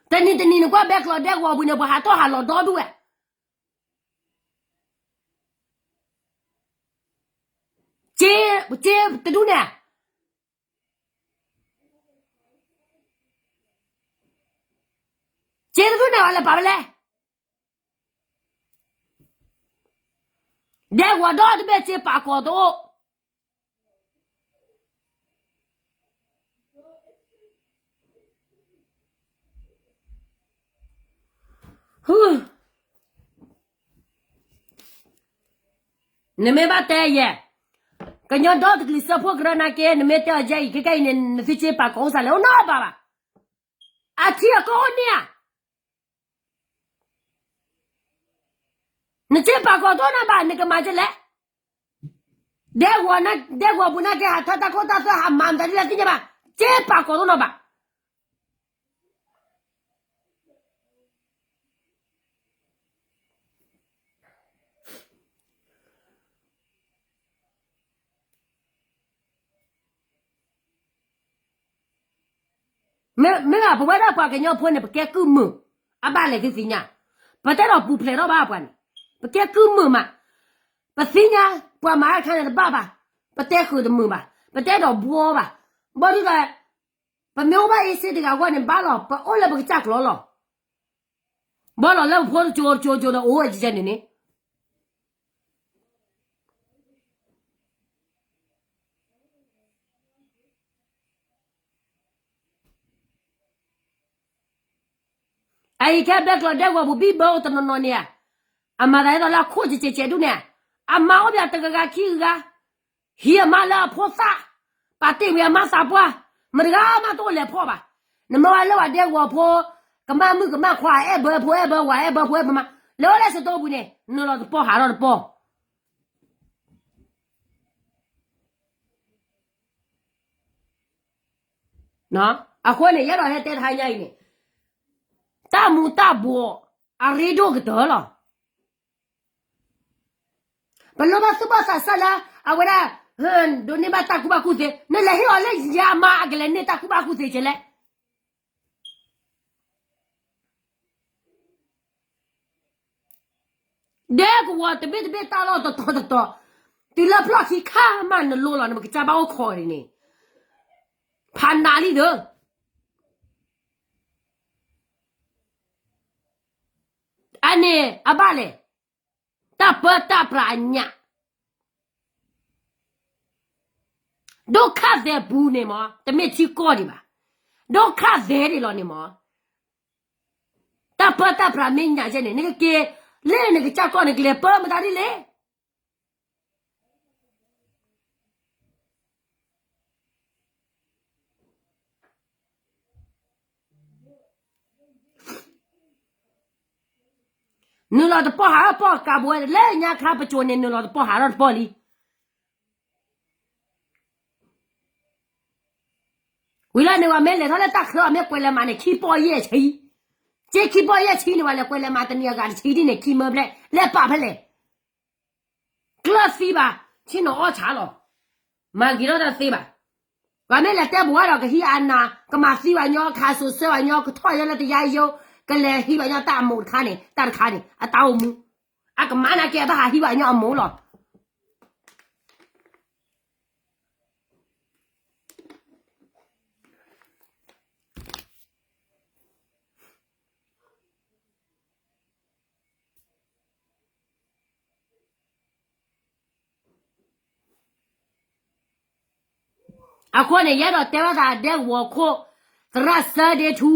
ၤ တနံၤတနံၤနကွၢ်ဘဲကျီဒဲကဝီၤပူၤန့ၣ် ပှၤဟးထီၣ်ဟးလီၤဒီဒူၣ်ဝဲ, စ့တဒူၣ်န့ၣ်, စ့တဒူၣ်န့ၣ် ပှၤလဲၤပာ်ဖဲလဲၣ်. ဒဲကဝီၤဒီတဘ့ၣ်စ့ပာ်ကီၤတအိၣ် နမ့ၢ်ဘၣ်တဲယဲ, ကညီဒီတကလုာ်စၢဖှိၣ်ကရၢနာ်က့ နမ့ၢ်တဲအီၤယဲအံၤ ခဲကနံၣ်အံၤန့ၣ် နသုစ့ပာ်ကီၤအိၣ်စ့ၢ်လဲၣ် အိၣ်နီတဘျီဘၣ်. အထံအကီၢ်အိၣ်န့ၣ်ဧါ. နစ့ပာ်ကီၤတအိၣ်နီတဘျီဘၣ် နကမၤဒ်လဲၣ်. ဒဲကဝီၤပူၤနာ်က့ ဟးထၢတၢ်ခိၣ်တၢ်သွဲ ဟးမၤမတၤဒ်လဲၣ်သ့ၣ်ညါဘၣ်, စ့ပာ်ကီၤတအိၣ်နီတဘျီဘၣ်. မ့ၢ်ဘၣ် ပဝဲဒၣ်ပှၤကညီဖိန့ၣ် ပကဲကုၢ်မုာ်, အဘၣ်လဲၣ်သုသ့ၣ်ညါ, ပတဲဒီးပူၤဖျဲးထီၣ်ဘၣ်ပှၤန့ၣ်, ပကဲကုၢ်မုာ်မး, ပသ့ၣ်ညါ, ပှၤမၤတၢ်တခါန့ၣ်တဘၣ်ဘၣ်, ပတဲဃုာ်တမုာ်ဘၣ်, ပတဲဒီးဘှီဘၣ်, ဘၣ်ဒုးဒီး ပမ့ၢ်အိၣ်ဘၣ်အ့စ့တဂၤအဂီၢ်န့ၣ် ဘၣ်လီၤ ပအိၣ်လၢပကစၢ်ကျီလီၤ. ဘၣ်လီၤလၢပဖိတကၠိတကၠိကၠိဒီးအိၣ်ဝဲကဲန့ၣ်န့ၣ် အအံၤခဲဘဲကျီဒဲကဝီၤပူၤဘံၣ်ဘၢအိၣ်တနီၤနီၤန့ၣ်ဧါ, အမၤသးဒ်သိးလၢအခိၣ်စဲးစဲးစဲးဒူၣ်န့ၣ်ဧါ, အမါအိၣ်ပှၤတဂၤဂၤခံဂၤဂၤ, ဟံးအမါလၢအဖိသၣ်, ပာ်တ့ၢ်ဝံၤအမါသးပှၢ်, မတဂၤမးတအိၣ်လဲၤဖီၣ်ဘၣ်. နမ့ၢ်ဝဲလၢပှၤဒဲကဝီၤဖိ, ကမၣ်မုၣ်ကမၣ်ခွါ အဲၣ်ဘၢဖိအဲၣ်ဘၢဝၤ အဲၣ်ဘၢဖိအဲၣ်ဘၢမါ, လဲၤအိၣ်လၢစတိပူၤန့ၣ် နုာ်လီၤတပီၢ်ဟးထီၣ်တပီၢ် အဃိန့ၣ် ယအဲၣ်ဒိးဟဲတဲတဟါညါအံၤန့ၣ်, တၢ်မူၤတၢ်ဘှီး အရ့ဒိၣ်ကတၢၢ်လီၤ. ပလိၣ်ဘၣ်သူၣ်ဘီၣ်သးစၢ်လၢ အဝဲဒၣ် ဒိးန့ၢ်ဘၣ်တၢ်ကူၣ်ဘၣ်ကူၣ်သ့, နလဲၤဟ့ၣ်အီၤလၢယၤမါ အကလဲၤန့ၢ်တၢ်ကူၣ်ဘၣ်ကူၣ်သ့ကဲလဲၣ်. ဒဲကဝီၤတဘ့ၣ်တဘ့ၣ်တၢ်လီၢ်တတီၤတတီၤ, တုၤလၢဖျီၣ်ခံခါမးနလိလီၤ နမ့ၢ်ကစၢ်ဘၣ်အိၣ်ခိးန့ၣ်, ဖးနးလံဒီး, အန့ၣ်အဘၣ်လဲၣ်, တၢ်ပၢတၢ်ပြးအညၣ် ဒိၣ်ခၣ်သဲပူၤန့ၣ်မး တမ့ၢ်ထံကီၢ်ဒံးဘၣ်, ဒိၣ်ခၣ်သဲဒံးလီၤန့ၣ်မး, တၢ်ပၢတၢ်ပြးမ့ၢ်ညၣ်ကဲန့ၣ် နကက့ၤလၢနကစၢ်ကီၢ် နကလဲၤပၢမတၤဒ်လဲၣ်. နုာ်လီၤတပီၢ်ဟးထီၣ်တပီၢ် ကးဘိဝဲလၢညါခါပစိၤန့ၣ် နုာ်လီၤတပီၢ်ဟးထီၣ်တပီၢ်လံ. ဝံၤလီၤန့ၣ် ပှၤမ့ၢ်လဲၤထီၣ်လၢတၢ်ချၢ အမ့ၢ်ကွဲးလဲၤမးန့ၣ် ခံပီၢ်ယဲၢ်ဆံ, က့ခံပီၢ်ယဲၢ်ဆံန့ၣ် ပှၤလဲၤကွဲးလဲၤမးတနံၤအဂၤတဆံဒ်န့ၣ် ခံမၢဘျဲၣ် လဲၤပာ်ဖဲလဲၣ်. ကျၢၢ်သံဘၣ်, ဆ့ၣ်နီၤအီၣ်ဆါလီၤ, မၤဂ့ၤထီၣ်တၢ်သ့ဘၣ်. ပှၤမ့ၢ်လဲၤတဲပဝဲဒီး ကဟံးအနး ကမၤသံဘၣ်ညီ ခးစိၤဆၢဘၣ်ညီ ကထီၣ်ယဲလၢတယါယိ ကလဲၤဟံးဘၣ်ညီတၢ်အမိၢ်တခါန့ၣ် တၢ်တခါန့ၣ် အတၢ်အိၣ်မူ, အကမၤနာ်က့ အဘၣ်ဟးဟံးဘၣ်ညီအမိၢ်လီၤ. အဃိန့ၣ် ယအဲၣ်ဒိးတဲဘၣ်သးဒဲကဝီၤခိၣ် သရၣ်စၢဒ့ထူ,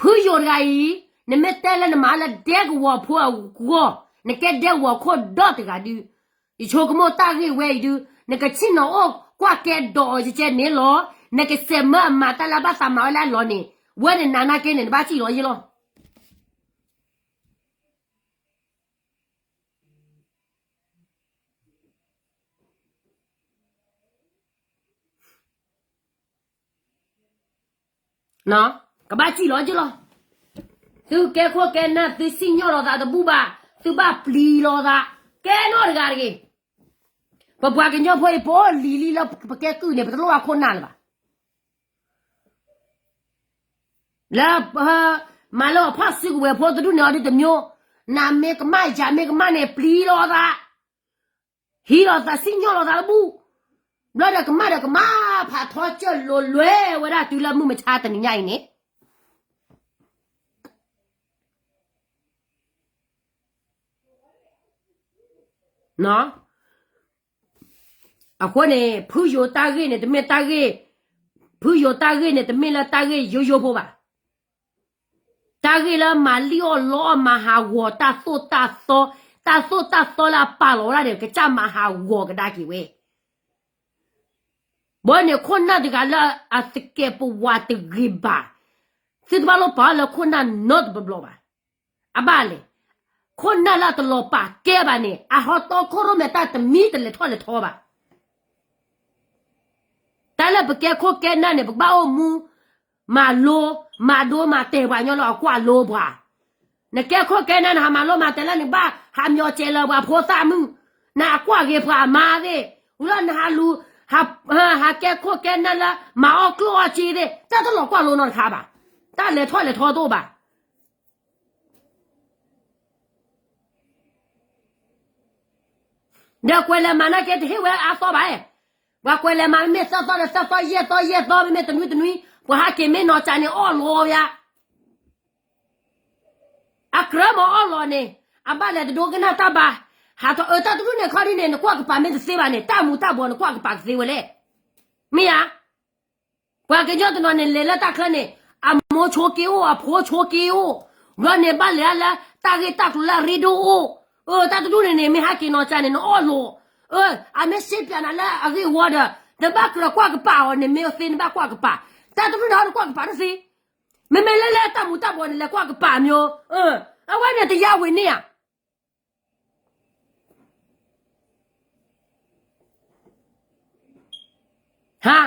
ဖုယိၤတဂၤအံၤ, နမ့ၢ်တဲလၢနမၤလၢဒဲကဝီၤဖိအဂီၢ်, နကဲဒဲကဝီၤခိၣ်ဒီတဂၤဒု, ယဆိကမိၣ်တၢ်ဂ့ၢ်ဝဲအံၤဒု, နကဆ့ၣ်နီၤအိၣ်ကွၢ်ကဲဒီးအီၤကဲန့ၣ်လီၤ. နကစဲးမၢအမၤတၢ်လၢအဘၣ်သးမၤဝဲလၢအလီၢ်န့ၣ်, ဝဲန့ၣ်နးနးကဲန့ၣ် နဘၣ်စံၣ်လီၤယ့ၢ်လီၤ. ကဘၣ်စံၣ်လီၤယ့ၢ်လီၤ. သုကဲခိၣ်ကဲနၢ် သုစံၣ်ညီၣ်လီၤသးတဘူၣ်ဘၣ်, သုဘၣ်ပျံၤလီၤသး, ကဲနီတဂၤတဂ့ၤ. ပပှၤကညီဖိအံၤ ပအိၣ်လံၤလံလၢပကဲကုၢ်န့ၣ် ပတလိၣ်ဘၣ်ခိၣ်နၢ်လၢၤဘၣ်. လၢ မၤလၢအဖီၣ်စုကဝဲၤဖိတဒူၣ်န့ၣ်အီၤဒ်တမျိုး, နၤမ့ၢ်ကမၣ်ယၤမ့ၢ်ကမၣ်န့ၣ် ပျံၤလီၤသး, ဟံးလီၤသးစံၣ်ညီၣ်လီၤသးတဘူၣ်, ဘျီဒီးကမၣ်ဒီးကမၣ် ဖးထီကၢၢ်လိၤလွဲဝဲဒၣ်တုၤလၢမုၢ်မဆါတနံၤညါအံၤန့ၣ် အဃိန့ၣ် ဖုယိၤတၢ်ဂ့ၢ်န့ၣ် တမ့ၢ်တၢ်ဂ့ၢ်, ဖုယိၤတၢ်ဂ့ၢ်န့ၣ် တမ့ၢ်လၢတၢ်ဂ့ၢ်ယိယိဖိဘၣ်. တၢ်ဂ့ၢ်လၢမၤလံၣ်အီၣ်လီအီၣ် မၤဟးဂီၤတၢ်သိၣ်တၢ်သီ, တၢ်သိၣ်တၢ်သီလၢအပာ်လီၤဝဲဒၣ်န့ၣ် ကစၢ်မၤဟးဂီၤကဒါက့ၤဝဲ ဘၣ်န့ၣ်ခိၣ်နၢ်တဂၤလၢအသကဲးပဝးတဂ့ၤဘၣ်, သုတဘၣ်လိၣ်ပာ်အီၤလၢခိၣ်နၢ်နီတဘျီဘၣ်. အဘၣ်လဲၣ်, ခိၣ်နၢ်လၢအတလီၤပာ်ကဲဘၣ်န့ၣ် အဟီတီခိၣ်ရိၣ်မဲာ်တၢ်တမံၤတလဲၤထီၣ်လဲၤထီဘၣ်. တၢ်လၢပကဲခိၣ်ကဲနၢ်န့ၣ် ပကဘၣ်အိၣ်မူ မၤလိ, မၤဒိမၤတဲာ်ပှၤကညီလၢအကွၢ်လိပှၤ. နကဲခိၣ်ကဲနၢ် နဟးမၤလိမၤတဲာ်လၢနဘၣ်ဟးမၠီၤစဲးလၢပှၤဖိသၣ်မုၣ်, နဟးကွၢ်ဂ့ၤပှၤအမါသ့ၣ်, ဝံၤလီၤနဟးလူၤ, ဟးကဲခိၣ်ကဲနၢ်လၢ မၤအီၣ်ကျိၣ်အီၣ်စ့သ့ၣ် တၢ်တလီၤကွၢ်လိနီတခါဘၣ်. တၢ်လဲၤထီၣ်လဲၤထီတအိၣ်ဘၣ်. ဒီးကွဲးလဲၤမၤနာ်က့ တဟ့ၣ်ဝဲအါသီဘၣ်. ပှၤကွဲးလဲၤမၤမ့မ့ၢ်သၢသီဒီးသၢသီ, ယဲၢ်သီယဲၢ်သီ, မ့မ့ၢ်တနွံတနွံ, ပှၤဟးက့ၤမ့ၢ်နီၢ်ကၠးန့ၣ်အီၣ်လီၤဝဲ. အကြၢးမ့ၢ်အီၣ်လီၤန့ၣ် အဘၣ်လဲၤတဒိကနၣ်တၢ်ဘါ, ဟးထီၣ်အၢတၢ်တဒူၣ်န့ၣ်ခီဒ်န့ၣ် နကွၢ်ကပၤမ့ၢ်တသ့ဘၣ်န့ၣ် တၢ်မူၤတၢ်ဘှီးနကွၢ်ကပၤကသ့ဝဲလဲၣ်. မ့ၢ်ဧါ. ပှၤကညီတနီၤန့ၣ် လဲၤလၢတၢ်ချၢန့ၣ် အမိၢ်ဆိက့အိၣ် အဖိဆိက့အိၣ်, ဘျီန့ၣ်ဘၣ်လဲၤဒၣ်လၢတၢ်ဂ့ၢ်တၢ်ကျိၤလၢအရ့ဒိၣ်အိၣ်, အၢ တၢ်တဒူၣ်န့ၣ်န့ၣ် မ့ၢ်ဟဲက့ၤနီၢ်ကၠးန့ၣ် နအီၣ်လီၤ, အၢ အမ့ၢ်စ့ပၠးနၤလၢအဂ့ၢ်အဝီဒီး နဘၣ်ကြၢးကွၢ်ကပၤအီၤန့ၣ် မ့ၢ်အသ့နဘၣ်ကွၢ်ကပၤ, တၢ်တဒူၣ်န့ၣ်ဟီနကွၢ်ကပၤတသ့, မ့မ့ၢ်လၢလၢတၢ်မူၤတၢ်ဘှီးန့ၣ် လဲၤကွၢ်ကပၤမ့ၢ်, အဝဲန့ၣ်တယါဝံၤန့ၣ်ဧါ ဟါ,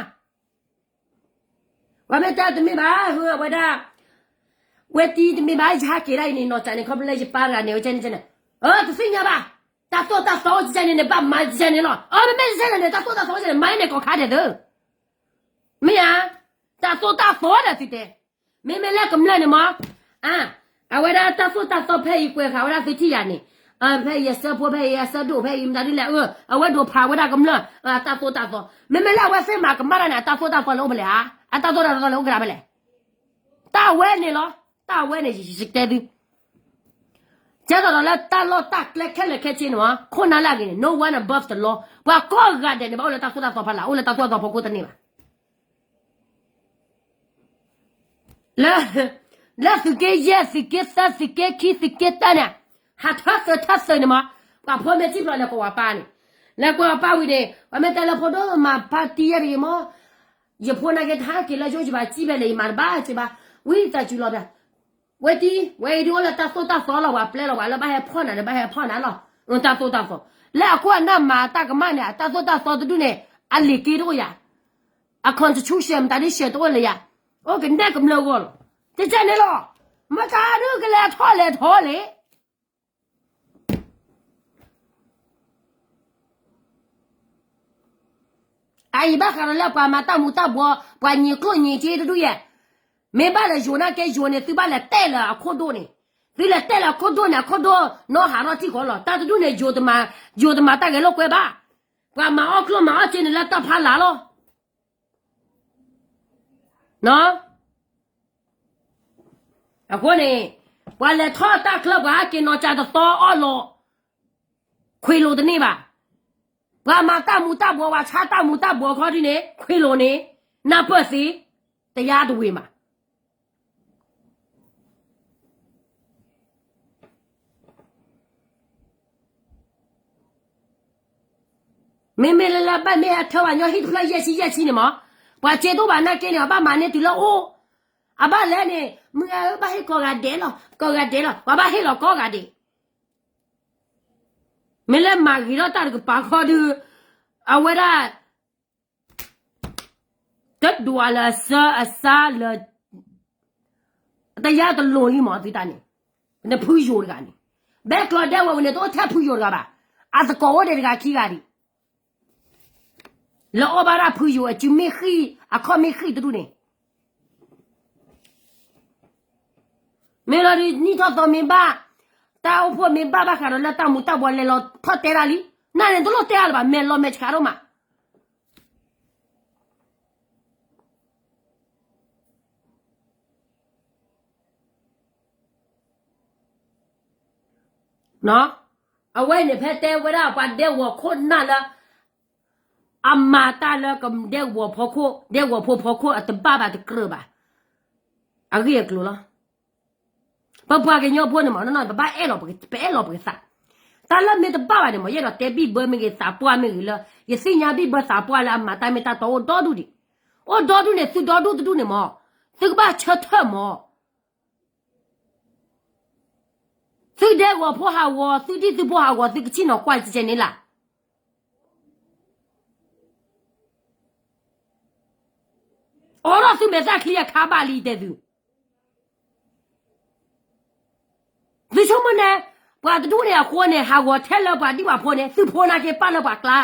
ပှၤမ့ၢ်တဲတမ့ၢ်ဘၣ်, အဝဲဒၣ်, ဝဲတံၤတမ့ၢ်ဘၣ်, ယဟးက့ၤဒၣ်အံၤန့ၣ် နီၢ်ကၠးန့ၣ် ခီဖျိလၢယပၢ်တဂၤန့ၣ် ဝဲကဲန့ၣ်န့ၣ်, အၢ တသ့ၣ်ညါဘၣ်, တၢ်သိၣ်တၢ်သီအိၣ်ကဲန့ၣ်န့ၣ် ဘၣ်မၤကဲန့ၣ်လီၤ, အၢ မ့မ့ၢ်ကဲန့ၣ်န့ၣ် တၢ်သိၣ်တၢ်သီကဲန့ၣ် မၤန့ၣ်ကိးခါဒဲးသၢ, မ့ၢ်ဧါ, တၢ်သိၣ်တၢ်သီဒီးသုတဲ မ့မ့ၢ်လၢကမျၢၢ်န့ၣ်မ့ၢ်, အဝဲဒၣ်တၢ်သိၣ်တၢ်သီဖဲအံၤကွဲးဃာ်ဝဲဒၣ်သုထံၣ်ယၤန့ၣ်, ဖဲယဆၢဖိ ဖဲယဆၢဒိၣ် ဖဲအံၤမတၤဒ်လဲၣ် အဝဲဒိးဖးဝဲဒၣ်ကမျၢၢ် အတၢ်သိၣ်တၢ်သီ မ့မ့ၢ်လၢအဝဲသ့ၣ်မၤကမၣ်တၢ်န့ၣ် အတၢ်သိၣ်တၢ်သီလဲၤအိၣ်ဖဲလဲၣ်ဧါ, အတၢ်သိၣ်တၢ်သီလဲၤအိၣ်ကဒါဖဲလဲၣ်, တၢ်ဝဲန့ၣ်လီၤ, တၢ်ဝဲန့ၣ် ယတဲသု ကဲသိးဒီးလၢတၢ်လီၢ်တၢ်ကျဲခဲလၢာ်ခဲဆ့န့ၣ်မး ခိၣ်နၢ်လၢအဂ့ၤန့ၣ် no one above the law ပှၤကိးဂၤဒဲးန့ၣ် ဘၣ်အိၣ်လၢတၢ်သိၣ်တၢ်သီဖီလာ် အိၣ်လၢတၢ်သိၣ်တၢ်သီဖီခိၣ်တန့ၢ်ဘၣ်. လၢ လၢသုးက့ယဲၢ် သုးက့သၢ သုးက့ခံ သုးက့တၢန့ၣ် ဟးထၢသုးထၢသုးန့ၣ်မး ပှၤဖိမ့ၢ်စံၣ်ဖျိးလဲၤကွၢ်ဝဲပၢ်န့ၣ်, လဲၤကွၢ်ဝဲပၢ်ဝံၤန့ၣ် ပှၤမ့ၢ်တဲလၢဖိဒိၣ်မးဖါတံၢ်ယဲၢ်တဂ့ၤမး ယဖိနာ်က့တဟဲက့ၤလၢယအိၣ်ယဘၣ်စံၣ်ဖဲလဲၣ် ယမၤတဘၣ်စံးဘၣ်, ဝံသးစူၤလီၤပျၢ်, ဝဲတံၢ် ဝဲအံၤဒ်အိၣ်လၢတၢ်သိၣ်တၢ်သီလီၤ ပှၤပျဲလီၤပှၤလၢဘၣ်ဟဲဖီၣ်နၤဒီးဘၣ်ဟဲဖီၣ်နၤလီၤ, တၢ်သိၣ်တၢ်သီ, လၢအခိၣ်အနၢ်မၤတၢ်ကမၣ်န့ၣ် အတၢ်သိၣ်တၢ်သီတဒူၣ်န့ၣ် အလံာ်က့တအိၣ်ယၤ, အ constitution မတၤဒ် ရှဲ တအိၣ်လၢယၤ, အိၣ်ကနဲၣ်ကမျၢၢ်ဂီၢ်လီၤ, တကဲန့ၣ်လီၤ, မတၤဒုကလဲၤထီၣ်လဲၤထီၣ်လဲၣ် အအံၤဘၣ်ဃးဒီးလၢပှၤမၤတၢ်မူၤတၢ်ဘှီး ပှၤညံၤကျိၣ်ညံၤစ့တဒူၣ်ယဲၢ်, မ့ၢ်ဘၣ်လဲၤယိၤနာ်က့ယိၤန့ၣ် သုဘၣ်လဲၤတဲလၢအခိၣ်ဒိၣ်န့ၣ်, သုလဲၤတဲလၢအခိၣ်ဒိၣ်န့ၣ် အခိၣ်ဒိၣ်နီၢ်ဟးထီၣ်ထံၣ်ဃီလီၤ, တၢ်တဒူၣ်န့ၣ် ယိၤတမၤတၢ်ဂဲၤလိာ်ကွဲဘၣ်, ပှၤမၤအီၣ်ကျိၣ်မၤအီၣ်စ့န့ၣ်လၢတၢ်ဖးလၢ်လီၤ အဃိန့ၣ် ပှၤလဲၤထီၣ်တၢ်ချၢ ပှၤဟဲက့ၤနီၢ်ကၠးတသီအီၣ်လီၤ, ခွ့လိာ်တန့ၢ်ဘၣ်, ပှၤမၤတၢ်မူၤတၢ်ဘှီး ပှၤဆါတၢ်မူၤတၢ်ဘှီးခီဒ်န့ၣ် ခွ့လိာ်န့ၣ် နၢ်ပၢၢ်သ့, တယါတဝ့ၤမး မ့မ့ၢ်လၢလၢဘၣ်မ့ၢ်ဟဲ ထၢပှၤညီဟံၣ်တဖျၢၣ်ယဲၢ်ဆံယဲၢ်ဆံန့ၣ်မး, ပှၤစ့တအိၣ်ဘၣ်နာ်က့န့ၣ် အဘၣ်မၤန့ၢ်တုၤလၢအိၣ်, အဘၣ်လဲၣ်န့ၣ် မုၢ်ဂၤဧၢ ဘၣ်ဟ့ၣ်ကိးဂၤဒဲးလီၤ ကိးဂၤဒဲးလီၤ ပှၤဘၣ်ဟ့ၣ်လီၤကိးဂၤဒဲး, မ့ၢ်လၢမၤဂ့ၤထီၣ်တၢ်တကပၤခီဒုး, အဝဲဒၣ် တဒွးလၢအဆၢအစါလၢ တယါတလိၤလံမးသုတၢ်န့ၣ်, နဖုယိၤတဂၤန့ၣ်, ဘဲကျီဒဲဝဲဝံၤန့ၣ် တအိၣ်ထဲဖုယိၤတဂၤဘၣ်, အသကိးအိၣ်ဒံးတဂၤခံဂၤဒံး, လၢအီၣ်ဘၣ်ဒၣ်ဖုယိၤအစုမ့ၢ်ဃံၣ် အခီၣ်မ့ၢ်ဃံၣ်တဒူၣ်န့ၣ် မ့ၢ်လီၤဒုး နံၣ်ထီၣ်သီမ့ၢ်ဘၣ်, တၢ်အိၣ်ဖှိၣ်မ့ၢ်ဘၣ်ဘၣ်ဃးဒီးလၢတၢ်မူၤတၢ်ဘှီးလဲၤလီၤထီၣ်တဲတၢ်လံ, နၤန့ၣ်တလိၣ်တဲအါလၢၤဘၣ် မဲာ်လီၤမဲာ်ဆှးဒိၣ်မး အဝဲန့ၣ်ဖဲတဲဝဲဒၣ်ပှၤဒဲကဝီၤခိၣ်နၢ်လၢ အမၤတၢ်လၢကဒဲကဝီၤဖီခိၣ် ဒဲကဝီၤဖိဖီခိၣ်အတဘၣ်ဘၣ်တကြၢးဘၣ်, အဂ့ၢ်အကျိၤလီၤ. ပပှၤကညီဖိန့ၣ်မး နီၢ်နီၢ် ပဘၣ်အဲၣ်လီၤ ပအဲၣ်လီၤပကသး, တၢ်လၢမ့ၢ်တဘၣ်ဘၣ်န့ၣ်မး ယအဲၣ်ဒိးတဲဘံၣ်ဘၢမ့ၢ်ဂ့ၤ သးပှၢ်မ့ၢ်ဂ့ၤလၢ ယသ့ၣ်ညါဘံၣ်ဘၢသးပှၢ်လၢအမၤတၢ်မ့ၢ်တၢ်တီအိၣ်ဒီဒူၣ်ဒံး, အိၣ်ဒီဒူၣ်န့ၣ် သုဒီဒူၣ်တဒူၣ်န့ၣ်မး, သုကဘၣ်ဆၢထၢၣ်မး သုဒဲကဝီၤဖိဟးဂီၤ သုဒံၣ်သုဖိဟးဂီၤ သုကဆ့ၣ်နီၤကွၢ်ကဲန့ၣ်လၢ အိးထီၣ်သုမဲာ်သၣ်ချံအခါဘၣ်လံတဲသု, သုဆိကမိၣ်န့ၣ် ပှၤတဒူၣ်န့ၣ်အဃိန့ၣ် ဟးဂီၤထဲလၢပှၤဒံၣ်ပှၤဖိန့ၣ် သုဖိနာ်က့ပာ်လၢပှၤကျါ,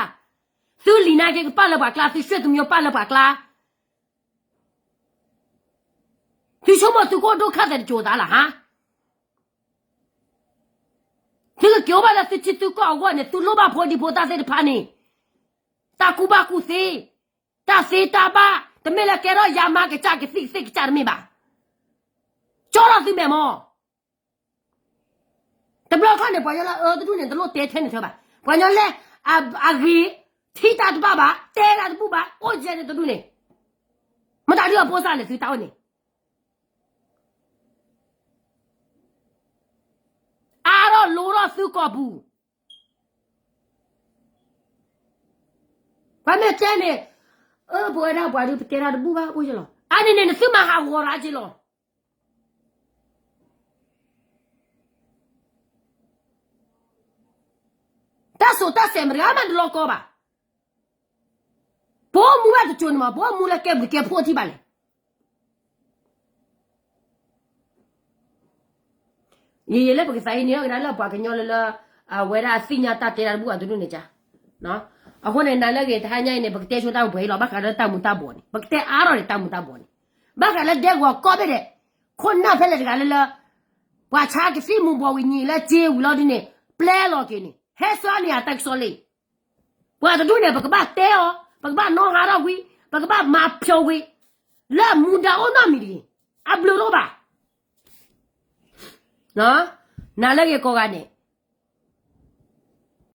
သုလံၤနာ်က့ကပာ်လၢပှၤကျါ သုရွှေ့သူမျိုးပာ်လၢပှၤကျါ သုဆိကမိၣ်သုကအိၣ်ဒိၣ်ခါသဲးတစိၤသးလၢဟါ, သုကက့ၤအိၣ်ဘၣ်လၢသုထံသုကီၢ်အဂီၢ်န့ၣ် သုလိၣ်ဘၣ်ဖိဒံဖိသၣ်သ့ၣ်တဖၣ်န့ၣ်, တၢ်ကူၣ်ဘၣ်ကူၣ်သ့, တၢ်သ့တၢ်ဘၣ်, တမ့ၢ်လၢကဲထီၣ်ယါမါကစၢ်ကသံၣ်ကသ့ၣ်ကစၢ်တမ့ၢ်ဘၣ်, ကၠီထီၣ်သုမဲာ်မး တဘျီခီန့ၣ် ပှၤကညီလၢအၢတဒူၣ်န့ၣ် တလိၣ်တဲထဲန့ၣ်ထဲဘၣ်, ပှၤကညီလဲၣ်, အဂ့ၤ, ထံၣ်တၢ်တဘၣ်ဘၣ်, တဲတၢ်တဘူၣ်ဘၣ်, အိၣ်ကဲန့ၣ်တဒူၣ်န့ၣ်, မတၤဒုးအဖိစၢ်လဲၣ်သုတၢ်အိၣ်န့ၣ်, အါထီၣ်လိထီၣ်သုကီၢ်ပူၤ ပှၤမ့ၢ်တဲန့ၣ်, အၢ ပဝဲဒၣ်ပှၤဒုးပတဲတၢ်တဘူၣ်ဘၣ်အိၣ်ကလီၤ, အါန့ၣ်န့ၣ် နသုမၤဟးဂီၤတၢ်ကလီၤ, တၢ်စိၤတၢ်စဲးမတၤတဂၤမးတလီၤကီဘၣ်, ပအိၣ်မူဘၣ်တစိၤန့ၣ်မး ပအိၣ်မူလၢကဲဘျုးကဲဖှိၣ်ထံၣ်ဘၣ်လဲၣ် ယယလၢပကသးအံၤန့ၣ် ကဒါလၢပှၤကညီလၢလၢ အဝဲဒၣ်အသ့ၣ်ညါတၢ်တဲတၢ်တဘူၣ်အတဒူၣ်န့ၣ်ကါ, အဃိန့ၣ် နၤလၢအဂ့ၤ တဟါညါအံၤန့ၣ် ပကတဲဆိတၢ်ပှဲၤအံၤလီၤ ဘၣ်ဃးလၢတၢ်မူၤတၢ်ဘှီးန့ၣ် ပကတဲအါထီၣ်န့ၣ် တၢ်မူၤတၢ်ဘှီးန့ၣ် ဘၣ်ဃးလၢဒဲကဝီၤကိးဘ့ၣ်ဒဲး ခိၣ်နၢ်ဖဲလဲၣ်တဂၤလၢလၢ ပှၤဆါကသံၣ်မူၤဘှီးဝံၤညံၤလၢစ့ဝံၤလီၤဒ်န့ၣ် ပျဲလီၤက့ၤန့ၣ် ဟဲဆှၢန့ၢ်အတၢ်ကစီၣ်လံ. ပှၤတဒူၣ်န့ၣ် ပကဘၣ်တဲအီၤ, ပကဘၣ်နီၣ်ဟးထီၣ်ကွံာ်, ပကဘၣ်မၤဖျိးကွံာ်, လၢအမူဒါအိၣ်နီတမံၤတဂ့ၤ, အဘျုးတအိၣ်ဘၣ်. နၤလၢအဂ့ၤကိးဂၤန့ၣ်